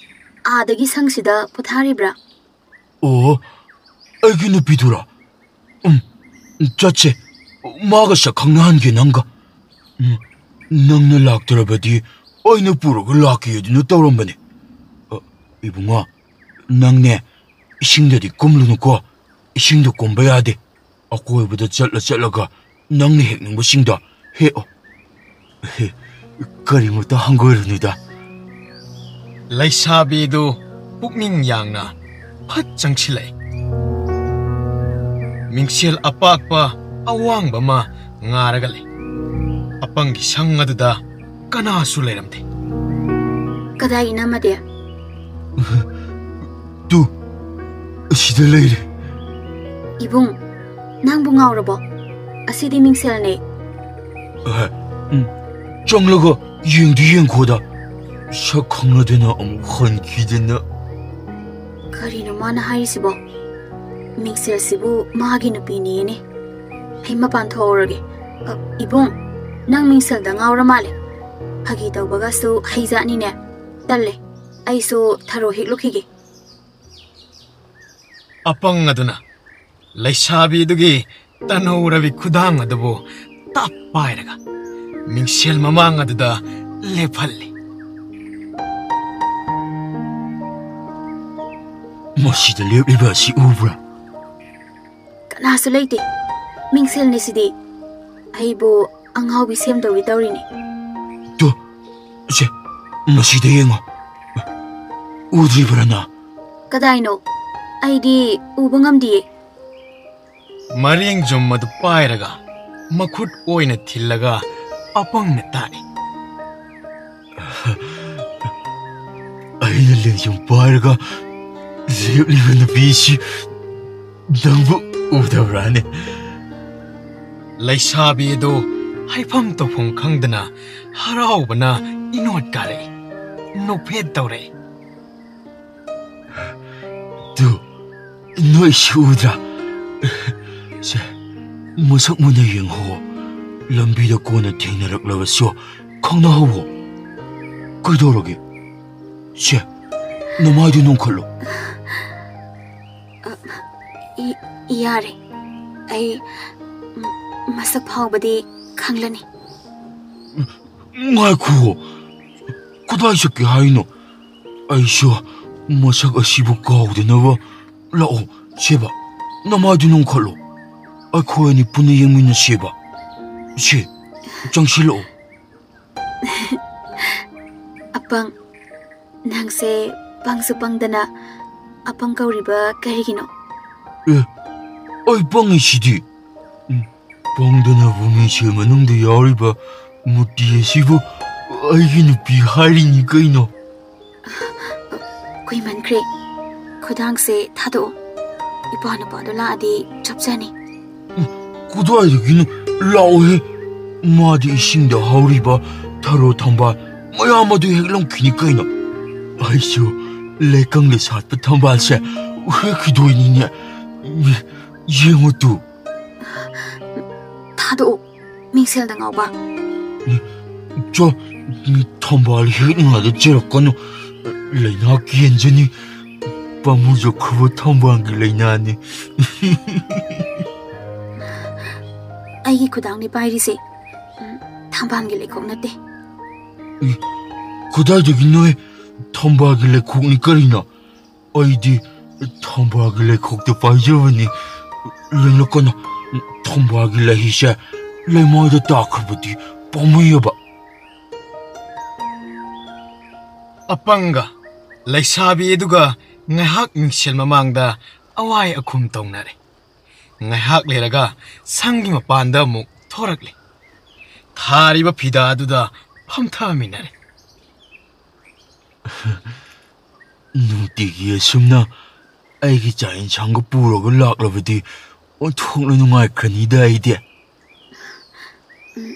ꯑꯥꯗꯒꯤ ꯁꯪꯁꯤꯗ ꯄꯣꯊꯥꯔꯤꯕ꯭ꯔꯥ? ꯑꯣ, ꯑꯩꯒꯤ ꯅꯨꯄꯤꯗꯨꯔꯥ? ꯎꯝ, ꯆꯠꯁꯦ꯫ ꯃꯥꯒ ꯁꯛ ꯈꯪꯅꯍꯟꯒꯦ ꯅꯪꯒ꯫ ꯎꯝ, ꯅꯪꯅ ꯂꯥꯛꯇ꯭ꯔꯕꯗꯤ ꯑꯩꯅ ꯄꯨꯔꯒ ꯂꯥꯛꯀꯦ ꯑꯗꯨꯅ ꯇꯧꯔꯝꯕꯅꯦ꯫ ꯑ, ꯏꯕꯨꯡꯉꯣ, ꯅꯪꯅꯦ ꯏꯁꯤꯡꯗꯗꯤ ꯀꯨꯝꯂꯨꯅꯨꯀꯣ꯫ ꯏꯁꯤꯡꯗ ꯀꯨꯝꯕ ꯌꯥꯗꯦ꯫ ꯑꯀꯣꯏꯕꯗ ꯆꯠꯂ ꯆꯠꯂꯒ ꯅꯪꯅ ꯍꯦꯛꯅꯤꯡꯕꯁꯤꯡꯗꯣ ꯍꯦꯛꯑꯣ꯫ ꯍꯦ, ꯀꯔꯤꯃꯇ ꯍꯪꯒꯣꯏꯔꯨꯅꯨꯗ꯫ ꯂꯩꯁꯥꯕꯤꯗꯨ ꯄꯨꯛꯅꯤꯡ ꯌꯥꯡꯅ ꯐꯠ ꯆꯪꯁꯤꯜꯂꯛꯏ꯫ ꯃꯤꯡꯁꯦꯜ ꯑꯄꯥꯛꯄ ꯑꯋꯥꯡꯕ ꯑꯃ ꯉꯥꯔꯒ ꯂꯩ꯫ ꯑꯄꯪꯒꯤ ꯁꯪ ꯑꯗꯨꯗ ꯀꯅꯥꯁꯨ ꯂꯩꯔꯝꯗꯦ꯫ ꯀꯗꯥꯏ ꯏꯅꯝꯃꯗꯤ? ꯇꯨ, ꯑꯁꯤꯗ ꯂꯩꯔꯦ꯫ ꯏꯕꯨꯡ, ꯅꯪꯕꯨ ꯉꯥꯎꯔꯕꯣ? ꯑꯁꯤꯗꯤ ꯃꯤꯡꯁꯦꯜꯅꯦ꯫ ꯑꯍꯦ, ꯎꯝ, ꯆꯪꯂꯒ ꯌꯦꯡꯗꯤ ꯌꯦꯡꯈꯣꯗ꯫ ꯁꯛ ꯈꯪꯅꯗꯅ ꯑꯃꯨꯛ ꯍꯟꯈꯤꯗꯅ꯫ ꯀꯔꯤꯅꯣ ꯃꯥꯅ ꯍꯥꯏꯔꯤꯁꯤꯕꯣ? ꯃꯤꯡꯁꯦꯜꯁꯤꯕꯨ ꯃꯥꯒꯤ ꯅꯨꯄꯤꯅꯦꯅꯦ꯫ ꯑꯩ ꯃꯄꯥꯟ ꯊꯣꯛꯍꯧꯔꯒꯦ꯫ ꯑ, ꯏꯕꯨꯡ, ꯅꯪ ꯃꯤꯡꯁꯦꯜꯗ ꯉꯥꯎꯔ ꯃꯥꯜꯂꯦ꯫ ꯐꯥꯒꯤ ꯇꯧꯕꯒꯁꯨ ꯍꯩꯖꯥꯠꯅꯤꯅꯦ꯫ ꯇꯜꯂꯦ꯫ ꯑꯩꯁꯨ ꯊꯔꯣ ꯍꯦꯛꯂꯨꯈꯤꯒꯦ꯫ ꯑꯄꯪ ꯑꯗꯨꯅ ꯂꯩꯁꯥꯕꯤꯗꯨꯒꯤ ꯇꯅꯧꯔꯕꯤ ꯈꯨꯗꯥꯡ ꯑꯗꯨꯕꯨ ꯇꯞ ꯄꯥꯏꯔꯒ ꯃꯤꯡꯁꯦꯜ ꯃꯃꯥꯡ ꯑꯗꯨꯗ ꯂꯦꯞꯍꯜꯂꯤ꯫ ꯃꯁꯤꯗ ꯂꯦꯞꯂꯤꯕ ꯑꯁꯤ ꯎꯕ꯭ꯔꯥ? ꯀꯅꯥꯁꯨ ꯂꯩꯇꯦ꯫ ꯃꯤꯡꯁꯦꯜꯅꯤ ꯁꯤꯗꯤ꯫ ꯑꯩꯕꯨ ꯑꯉꯥꯎꯕꯤ ꯁꯦꯝꯗꯧꯔꯤ ꯇꯧꯔꯤꯅꯤ꯫ ꯇꯨ, ꯁꯦ, ꯃꯁꯤꯗ ꯌꯦꯡꯉꯣ꯫ ꯎꯗ꯭ꯔꯤꯕ꯭ꯔꯥ ꯅꯪ? ꯀꯗꯥꯏꯅꯣ? ꯑꯩꯗꯤ ꯎꯕ ꯉꯝꯗꯤꯌꯦ꯫ ꯃꯔꯦꯡ ꯖꯨꯝ ꯑꯗꯨ ꯄꯥꯏꯔꯒ ꯃꯈꯨꯠ ꯑꯣꯏꯅ ꯊꯤꯜꯂꯒ ꯑꯄꯪꯅ ꯇꯥꯛꯏ꯫ ꯑꯩꯅ ꯂꯦꯡꯖꯨꯝ ꯄꯥꯏꯔꯒ ꯂꯦꯞꯂꯤꯕ ꯅꯨꯄꯤꯁꯤ ꯅꯪꯕꯨ ꯎꯗꯕ꯭ꯔꯥꯅꯦ? ꯂꯩꯁꯥꯕꯤ ꯑꯗꯨ ꯍꯥꯏꯐꯝ ꯇꯧꯐꯝ ꯈꯪꯗꯅ ꯍꯔꯥꯎꯕꯅ ꯏꯅꯣꯠ ꯀꯥꯔꯛꯏ, ꯅꯣꯛꯐꯦꯠ ꯇꯧꯔꯛꯏ꯫ ꯇꯨ, ꯅꯣꯏ ꯁꯤ ꯎꯗ꯭ꯔꯥ? ꯁꯦ, ꯃꯁꯛ ꯃꯨꯟꯅ ꯌꯦꯡꯍꯧꯋꯣ꯫ ꯂꯝꯕꯤꯗ ꯀꯣꯟꯅ ꯊꯦꯡꯅꯔꯛꯂꯕꯁꯨ ꯈꯪꯅꯍꯧꯋꯣ꯫ ꯀꯩꯗꯧꯔꯒꯦ? ꯁꯦ, ꯅꯃꯥꯏꯗꯨ ꯅꯣꯡꯈꯠꯂꯣ꯫ ꯌꯥꯔꯦ, ꯑꯩ ꯃꯁꯛ ꯐꯥꯎꯕꯗꯤ ꯈꯪꯂꯅꯤ꯫ ꯉꯥꯏꯈꯣ, ꯀꯗꯥꯏ ꯆꯠꯀꯦ ꯍꯥꯏꯅꯣ? ꯑꯩꯁꯨ ꯃꯁꯛ ꯑꯁꯤꯕꯨ ꯀꯥꯎꯗꯅꯕ꯫ ꯂꯥꯛꯑꯣ, ꯁꯦꯕ, ꯅꯃꯥꯏꯗꯨ ꯅꯣꯡꯈꯠꯂꯣ꯫ ꯑꯩꯈꯣꯏ ꯑꯅꯤ ꯄꯨꯟꯅ ꯌꯦꯡꯃꯤꯟꯅꯁꯦꯕ꯫ ꯁꯦ, ꯆꯪꯁꯤꯜꯂꯛꯑꯣ꯫ ꯑꯄꯪ, ꯅꯪꯁꯦ ꯄꯪꯁꯨ ꯄꯪꯗꯅ ꯑꯄꯪ ꯀꯧꯔꯤꯕ ꯀꯔꯤꯒꯤꯅꯣ? ꯑꯦ, ꯑꯩ ꯄꯪꯉꯤꯁꯤꯗꯤ꯫ ꯎꯝ, ꯄꯪꯗꯅꯕꯨ ꯃꯤꯡꯁꯦꯜ ꯃꯅꯨꯡꯗ ꯌꯥꯎꯔꯤꯕ ꯃꯨꯔꯇꯤ ꯑꯁꯤꯕꯨ ꯑꯩꯒꯤ ꯅꯨꯄꯤ ꯍꯥꯏꯔꯤꯅꯤ ꯀꯩꯅꯣ꯫ ꯀꯨꯏꯃꯟꯈ꯭ꯔꯦ꯫ ꯈꯨꯗꯥꯡꯁꯦ ꯊꯥꯗꯣꯛꯑꯣ꯫ ꯏꯄ꯭ꯋꯥ ꯅꯨꯄꯥꯗꯣ ꯂꯥꯛꯑꯗꯤ ꯆꯞ ꯆꯥꯅꯤ꯫ ꯀꯗꯥꯏꯗꯒꯤꯅꯣ? ꯂꯥꯛꯑꯣꯍꯦ꯫ ꯃꯥꯗꯤ ꯏꯁꯤꯡꯗ ꯍꯧꯔꯤꯕ ꯊꯔꯣ ꯊꯝꯕꯥꯜ ꯃꯌꯥꯝ ꯑꯗꯨ ꯍꯦꯛꯂꯝꯈꯤꯅꯤ ꯀꯩꯅꯣ꯫ ꯑꯩꯁꯨ ꯂꯩꯀꯪꯗ ꯁꯥꯠꯄ ꯊꯝꯕꯥꯜꯁꯦ ꯍꯦꯛꯈꯤꯗꯣꯏꯅꯤꯅꯦ꯫ ꯌꯦꯡꯉꯨ ꯇꯨ꯫ ꯊꯥꯗꯣꯛꯑꯣ, ꯃꯤꯡꯁꯦꯜꯗ ꯉꯥꯎꯕ꯫ ꯆꯣ, ꯊꯝꯕꯥꯜ ꯍꯦꯛꯅꯤꯡꯉꯥꯏꯗ ꯆꯦꯜꯂꯛꯀꯅꯨ꯫ ꯂꯥꯏꯅꯥ ꯀꯦꯟꯖꯅꯤ꯫ ꯄꯥꯝꯃꯨꯖꯈ꯭ꯔꯕ ꯊꯝꯕꯥꯜꯒꯤ ꯂꯥꯏꯅꯥꯅꯤ꯫ ꯑꯩꯒꯤ ꯈꯨꯗꯥꯡꯅꯤ ꯄꯥꯏꯔꯤꯁꯦ꯫ ꯎꯝ, ꯊꯝꯕꯥꯜꯒꯤ ꯂꯩꯈꯣꯛ ꯅꯠꯇꯦ꯫ ꯏ, ꯀꯗꯥꯏꯗꯒꯤꯅꯣꯍꯦ? ꯊꯝꯕꯥꯜꯒꯤ ꯂꯩꯈꯣꯛꯅꯤ ꯀꯔꯤꯅꯣ? ꯑꯩꯗꯤ ꯊꯝꯕꯥꯜꯒꯤ ꯂꯩꯈꯣꯛꯇ ꯄꯥꯏꯖꯕꯅꯤ꯫ ꯌꯦꯡꯂꯛꯀꯅꯨ, ꯊꯝꯕꯥꯜꯒꯤ ꯂꯩꯁꯦ ꯂꯩꯃꯥꯏꯗ ꯇꯥꯈ꯭ꯔꯕꯗꯤ ꯄꯥꯝꯃꯨꯏꯌꯦꯕ꯫ ꯑꯄꯪꯒ ꯂꯩꯁꯥꯕꯤ ꯑꯗꯨꯒ ꯉꯥꯏꯍꯥꯛ ꯃꯤꯡꯁꯦꯜ ꯃꯃꯥꯡꯗ ꯑꯋꯥꯏ ꯑꯈꯨꯝ ꯇꯧꯅꯔꯦ꯫ ꯉꯥꯏꯍꯥꯛ ꯂꯩꯔꯒ ꯁꯪꯒꯤ ꯃꯄꯥꯟꯗ ꯑꯃꯨꯛ ꯊꯣꯔꯛꯂꯦ꯫ ꯊꯥꯔꯤꯕ ꯐꯤꯗꯥꯗꯨꯗ ꯐꯝꯊꯃꯤꯟꯅꯔꯦ꯫ ꯅꯨꯡꯇꯤꯒꯤ ꯑꯁꯨꯝꯅ ꯑꯩꯒꯤ ꯆꯥꯛ ꯌꯦꯟꯁꯥꯡꯒ ꯄꯨꯔꯒ ꯂꯥꯛꯂꯕꯗꯤ ꯑꯣꯟꯊꯣꯛꯅ ꯅꯨꯡꯉꯥꯏꯈ꯭ꯔꯅꯤꯗ ꯑꯩꯗꯤ꯫ ꯎꯝ,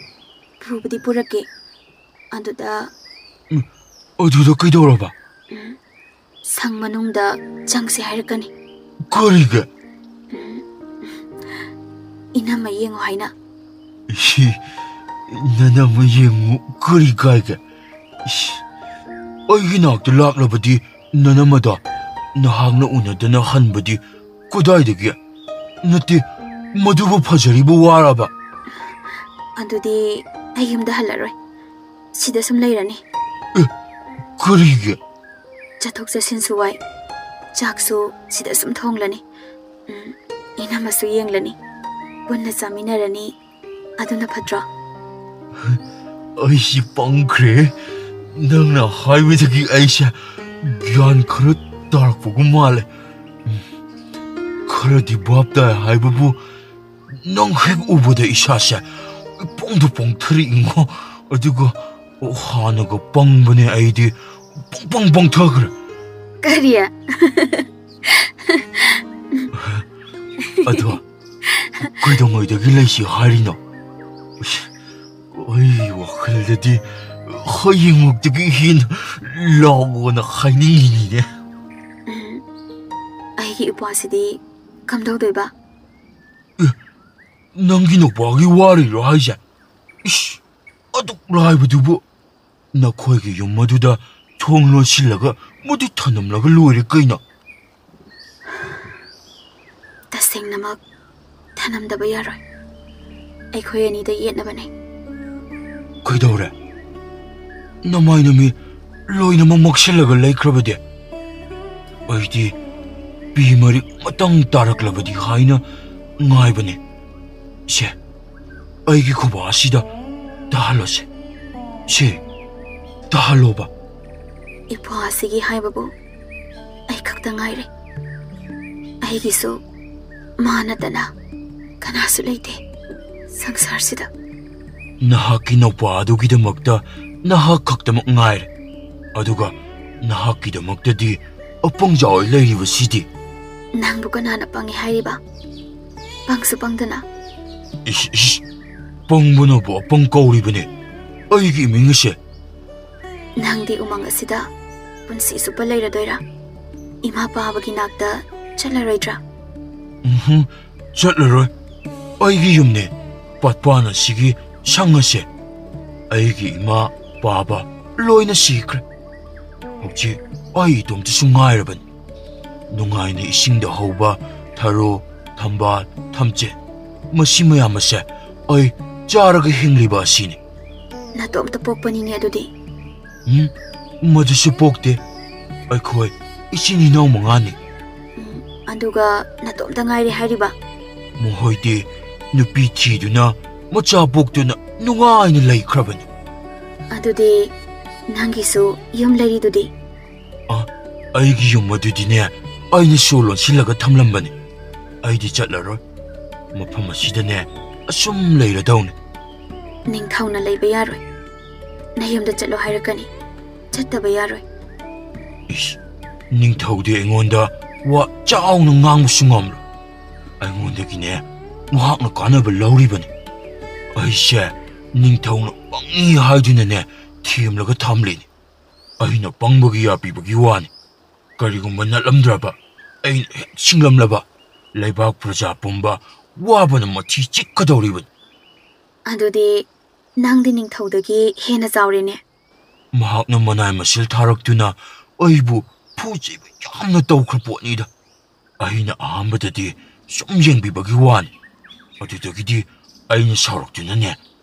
ꯄꯨꯕꯨꯗꯤ ꯄꯨꯔꯛꯀꯦ꯫ ꯑꯗꯨꯗ ꯎꯝ, ꯑꯗꯨꯗ ꯀꯩꯗꯧꯔꯕ? ꯎꯝ, ꯁꯪ ꯃꯅꯨꯡꯗ ꯆꯪꯁꯦ ꯍꯥꯏꯔꯛꯀꯅꯤ꯫ ꯀꯔꯤꯒꯤ? ꯎꯝ, ꯏꯅꯝꯃ ꯌꯦꯡꯉꯨ ꯍꯥꯏꯅ꯫ ꯏꯁꯤ, ꯅꯅꯝꯃ ꯌꯦꯡꯉꯨ ꯀꯔꯤ ꯀꯥꯏꯒꯦ? ꯏꯁ, ꯑꯩꯒꯤ ꯅꯥꯛꯇ ꯂꯥꯛꯂꯕꯗꯤ ꯅꯅꯝꯃꯗ ꯅꯍꯥꯛꯅ ꯎꯅꯗꯅ ꯍꯟꯕꯗꯤ ꯀꯗꯥꯏꯗꯒꯤ? ꯅꯠꯇꯦ, ꯃꯗꯨꯕꯨ ꯐꯖꯔꯤꯕ ꯋꯥꯔꯕ? ꯑꯗꯨꯗꯤ ꯑꯩ ꯌꯨꯝꯗ ꯍꯜꯂꯔꯣꯏ꯫ ꯁꯤꯗ ꯁꯨꯝ ꯂꯩꯔꯅꯤ꯫ ꯑꯦ, ꯀꯔꯤꯒꯤ? ꯆꯠꯊꯣꯛ ꯆꯠꯁꯤꯟꯁꯨ ꯋꯥꯏ꯫ ꯆꯥꯛꯁꯨ ꯁꯤꯗ ꯁꯨꯝ ꯊꯣꯡꯂꯅꯤ꯫ ꯎꯝ, ꯏꯅꯝꯃꯁꯨ ꯌꯦꯡꯂꯅꯤ꯫ ꯄꯨꯟꯅ ꯆꯥꯃꯤꯟꯅꯔꯅꯤ꯫ ꯑꯗꯨꯅ ꯐꯠꯇ꯭ꯔꯣ? ꯑꯩꯁꯤ ꯄꯪꯈ꯭ꯔꯦ꯫ ꯅꯪꯅ ꯍꯥꯏꯕꯗꯒꯤ ꯑꯩꯁꯦ ꯒ꯭ꯌꯥꯟ ꯈꯔ ꯇꯥꯔꯛꯄꯒꯨꯝ ꯃꯥꯜꯂꯦ꯫ ꯎꯝ, ꯈꯔꯗꯤ ꯚꯥꯞ ꯇꯥꯏ ꯍꯥꯏꯕꯕꯨ, ꯅꯪ ꯍꯦꯛ ꯎꯕꯗ ꯏꯁꯥꯁꯦ ꯏꯄꯣꯡꯗ ꯄꯣꯡꯊꯔꯛꯏꯉꯣ꯫ ꯑꯗꯨꯒ ꯍꯥꯟꯅꯒ ꯄꯪꯕꯅꯦ ꯑꯩꯗꯤ꯫ ꯄꯪ ꯄꯪ ꯄꯪꯊꯈ꯭ꯔꯦ꯫ ꯀꯔꯤ? ꯑꯗꯣ ꯀꯩꯗꯧꯉꯩꯗꯒꯤ ꯂꯩꯁꯤ ꯍꯥꯏꯔꯤꯅꯣ? ꯑꯩ ꯋꯥꯈꯜꯗꯗꯤ ꯍꯌꯦꯡꯃꯛꯇꯒꯤ ꯍꯦꯟꯅ ꯂꯥꯛꯑꯣꯅ ꯍꯥꯏꯅꯤꯡꯉꯤꯅꯤꯅꯦ꯫ ꯎꯝ, ꯑꯩꯒꯤ ꯏꯄ꯭ꯋꯥꯁꯤꯗꯤ ꯀꯝꯗꯧꯗꯣꯏꯕ? ꯑꯦ, ꯅꯪꯒꯤ ꯅꯨꯄꯥꯒꯤ ꯋꯥꯔꯤꯔꯣ ꯍꯥꯏꯁꯦ? ꯏꯁ, ꯑꯗꯨꯛ ꯂꯥꯏꯕꯗꯨꯕꯨ꯫ ꯅꯈꯣꯏꯒꯤ ꯌꯨꯝ ꯑꯗꯨꯗ ꯊꯣꯡ ꯂꯣꯟꯁꯤꯜꯂꯒ ꯃꯗꯨ ꯊꯅꯝꯂꯒ ꯂꯣꯏꯔꯦ ꯀꯩꯅꯣ꯫ ꯇꯁꯦꯡꯅꯃꯛ ꯊꯅꯝꯗꯕ ꯌꯥꯔꯣꯏ꯫ ꯑꯩꯈꯣꯏ ꯑꯅꯤꯗ ꯌꯦꯠꯅꯕꯅꯦ꯫ ꯀꯩꯗꯧꯔꯦ? ꯅꯃꯥꯏ ꯅꯃꯤꯠ ꯂꯣꯏꯅꯃꯛ ꯃꯛꯁꯤꯜꯂꯒ ꯂꯩꯈ꯭ꯔꯕꯗꯤ? ꯑꯩꯗꯤ ꯄꯤ ꯃꯔꯤꯛ ꯃꯇꯪ ꯇꯥꯔꯛꯂꯕꯗꯤ ꯍꯥꯏꯅ ꯉꯥꯏꯕꯅꯦ꯫ ꯁꯦ, ꯑꯩꯒꯤ ꯈꯨꯕꯥꯛ ꯑꯁꯤꯗ ꯇꯥꯍꯜꯂꯣꯁꯦ꯫ ꯁꯦ, ꯇꯥꯍꯜꯂꯣꯕ꯫ ꯏꯄ꯭ꯋꯥ ꯑꯁꯤꯒꯤ ꯍꯥꯏꯕꯕꯨ ꯑꯩ ꯈꯛꯇ ꯉꯥꯏꯔꯦ꯫ ꯑꯩꯒꯤꯁꯨ ꯃꯥ ꯅꯠꯇꯅ ꯀꯅꯥꯁꯨ ꯂꯩꯇꯦ꯫ ꯁꯪꯁꯥꯔꯁꯤꯗ꯫ ꯅꯍꯥꯛꯀꯤ ꯅꯨꯄꯥ ꯑꯗꯨꯒꯤꯗꯃꯛꯇ ꯅꯍꯥꯛ ꯈꯛꯇꯃꯛ ꯉꯥꯏꯔꯦ꯫ ꯑꯗꯨꯒ ꯅꯍꯥꯛꯀꯤꯗꯃꯛꯇꯗꯤ ꯑꯄꯪꯖꯥ ꯑꯣꯏ ꯂꯩꯔꯤꯕꯁꯤꯗꯤ꯫ ꯅꯪꯕꯨ ꯀꯅꯥꯅ ꯄꯪꯉꯤ ꯍꯥꯏꯔꯤꯕ? ꯄꯪꯁꯨ ꯄꯪꯗꯅ꯫ ꯏꯁ, ꯏꯁ, ꯄꯪꯕꯅꯕꯨ ꯑꯄꯪ ꯀꯧꯔꯤꯕꯅꯦ꯫ ꯑꯩꯒꯤ ꯏꯃꯤꯡ ꯑꯁꯦ꯫ ꯅꯪꯗꯤ ꯎꯃꯪ ꯑꯁꯤꯗ ꯄꯨꯟꯁꯤ ꯆꯨꯞꯄ ꯂꯩꯔꯗꯣꯏꯔꯥ? ꯏꯃꯥ ꯄꯥꯕꯒꯤ ꯅꯥꯛꯇ ꯆꯠꯂꯔꯣꯏꯗ꯭ꯔꯥ? ꯎꯝꯍꯨꯝ, ꯆꯠꯂꯔꯣꯏ꯫ ꯑꯩꯒꯤ ꯌꯨꯝꯅꯦ, ꯄꯥꯠꯄꯥꯟ ꯑꯁꯤꯒꯤ ꯁꯪ ꯑꯁꯦ꯫ ꯑꯩꯒꯤ ꯏꯃꯥ ꯄꯥꯕ ꯂꯣꯏꯅ ꯁꯤꯈ꯭ꯔꯦ꯫ ꯍꯧꯖꯤꯛ ꯑꯩ ꯏꯇꯣꯝꯇꯁꯨ ꯉꯥꯏꯔꯕꯅꯤ꯫ ꯅꯨꯡꯉꯥꯏꯅ ꯏꯁꯤꯡꯗ ꯍꯧꯕ ꯊꯔꯣ, ꯊꯝꯕꯥꯜ, ꯊꯝꯆꯦꯠ, ꯃꯁꯤ ꯃꯌꯥꯝ ꯑꯁꯦ ꯑꯩ ꯆꯥꯔꯒ ꯍꯤꯡꯂꯤꯕ ꯑꯁꯤꯅꯤ꯫ ꯅꯇꯣꯝꯇ ꯄꯣꯛꯄꯅꯤꯅꯦ ꯑꯗꯨꯗꯤ꯫ ꯎꯝ, ꯃꯗꯨꯁꯨ ꯄꯣꯛꯇꯦ꯫ ꯑꯩꯈꯣꯏ ꯏꯆꯤꯟ ꯏꯅꯥꯎ ꯃꯉꯥꯅꯤ꯫ ꯎꯝ, ꯑꯗꯨꯒ ꯅꯇꯣꯝꯇ ꯉꯥꯏꯔꯦ ꯍꯥꯏꯔꯤꯕ? ꯃꯈꯣꯏꯗꯤ ꯅꯨꯄꯤ ꯊꯤꯗꯨꯅ ꯃꯆꯥ ꯄꯣꯛꯇꯨꯅ ꯅꯨꯡꯉꯥꯏꯅ ꯂꯩꯈ꯭ꯔꯕꯅꯤ꯫ ꯑꯗꯨꯗꯤ ꯅꯪꯒꯤꯁꯨ ꯌꯨꯝ ꯂꯩꯔꯤꯗꯨꯗꯤ? ꯑ, ꯑꯩꯒꯤ ꯌꯨꯝ ꯑꯗꯨꯗꯤꯅꯦ, ꯑꯩꯅ ꯁꯣ ꯂꯣꯟꯁꯤꯜꯂꯒ ꯊꯝꯂꯝꯕꯅꯤ꯫ ꯑꯩꯗꯤ ꯆꯠꯂꯔꯣꯏ꯫ ꯃꯐꯝ ꯑꯁꯤꯗꯅꯦ, ꯑꯁꯨꯝ ꯂꯩꯔꯗꯧꯅꯤ꯫ ꯅꯤꯡꯊꯧꯅ ꯂꯩꯕ ꯌꯥꯔꯣꯏ꯫ ꯅꯌꯨꯝꯗ ꯆꯠꯂꯣ ꯍꯥꯏꯔꯛꯀꯅꯤ꯫ ꯆꯠꯇꯕ ꯌꯥꯔꯣꯏ꯫ ꯏꯁ, ꯅꯤꯡꯊꯧꯗꯤ ꯑꯩꯉꯣꯟꯗ ꯋꯥ ꯆꯥꯎꯅ ꯉꯥꯡꯕꯁꯨ ꯉꯝꯂꯣꯏ꯫ ꯑꯩꯉꯣꯟꯗꯒꯤꯅꯦ, ꯃꯍꯥꯛꯅ ꯀꯥꯟꯅꯕ ꯂꯧꯔꯤꯕꯅꯤ꯫ ꯑꯩꯁꯦ ꯅꯤꯡꯊꯧꯅ ꯄꯪꯉꯤ ꯍꯥꯏꯗꯨꯅꯅꯦ, ꯊꯦꯝꯂꯒ ꯊꯝꯂꯤꯅꯤ꯫ ꯑꯩꯅ ꯄꯪꯕꯒꯤ ꯌꯥ ꯄꯤꯕꯒꯤ ꯋꯥꯅꯤ꯫ ꯀꯔꯤꯒꯨꯝꯕ ꯅꯠꯂꯝꯗ꯭ꯔꯕ, ꯑꯩꯅ ꯍꯦꯛ ꯁꯤꯡꯂꯝꯂꯕ, ꯂꯩꯕꯥꯛ ꯄ꯭ꯔꯖꯥ ꯄꯨꯝꯕ ꯋꯥꯕꯅ ꯃꯊꯤ ꯆꯤꯛꯀꯗꯧꯔꯤꯕꯅꯤ꯫ ꯑꯗꯨꯗꯤ ꯅꯪꯗꯤ ꯅꯤꯡꯊꯧꯗꯒꯤ ꯍꯦꯟꯅ ꯆꯥꯎꯔꯦꯅꯦ꯫ ꯃꯍꯥꯛꯅ ꯃꯅꯥꯏ ꯃꯁꯤꯜ ꯊꯥꯔꯛꯇꯨꯅ ꯑꯩꯕꯨ ꯐꯨ ꯆꯩꯕ ꯌꯥꯝꯅ ꯇꯧꯈ꯭ꯔ ꯄꯣꯠꯅꯤꯗ꯫ ꯑꯩꯅ ꯑꯍꯥꯟꯕꯗꯗꯤ ꯁꯨꯝ ꯌꯦꯡꯕꯤꯕꯒꯤ ꯋꯥꯅꯤ꯫ ꯑꯗꯨꯗꯒꯤꯗꯤ ꯑꯩꯅ ꯁꯥꯎꯔꯛꯇꯨꯅꯅꯦ,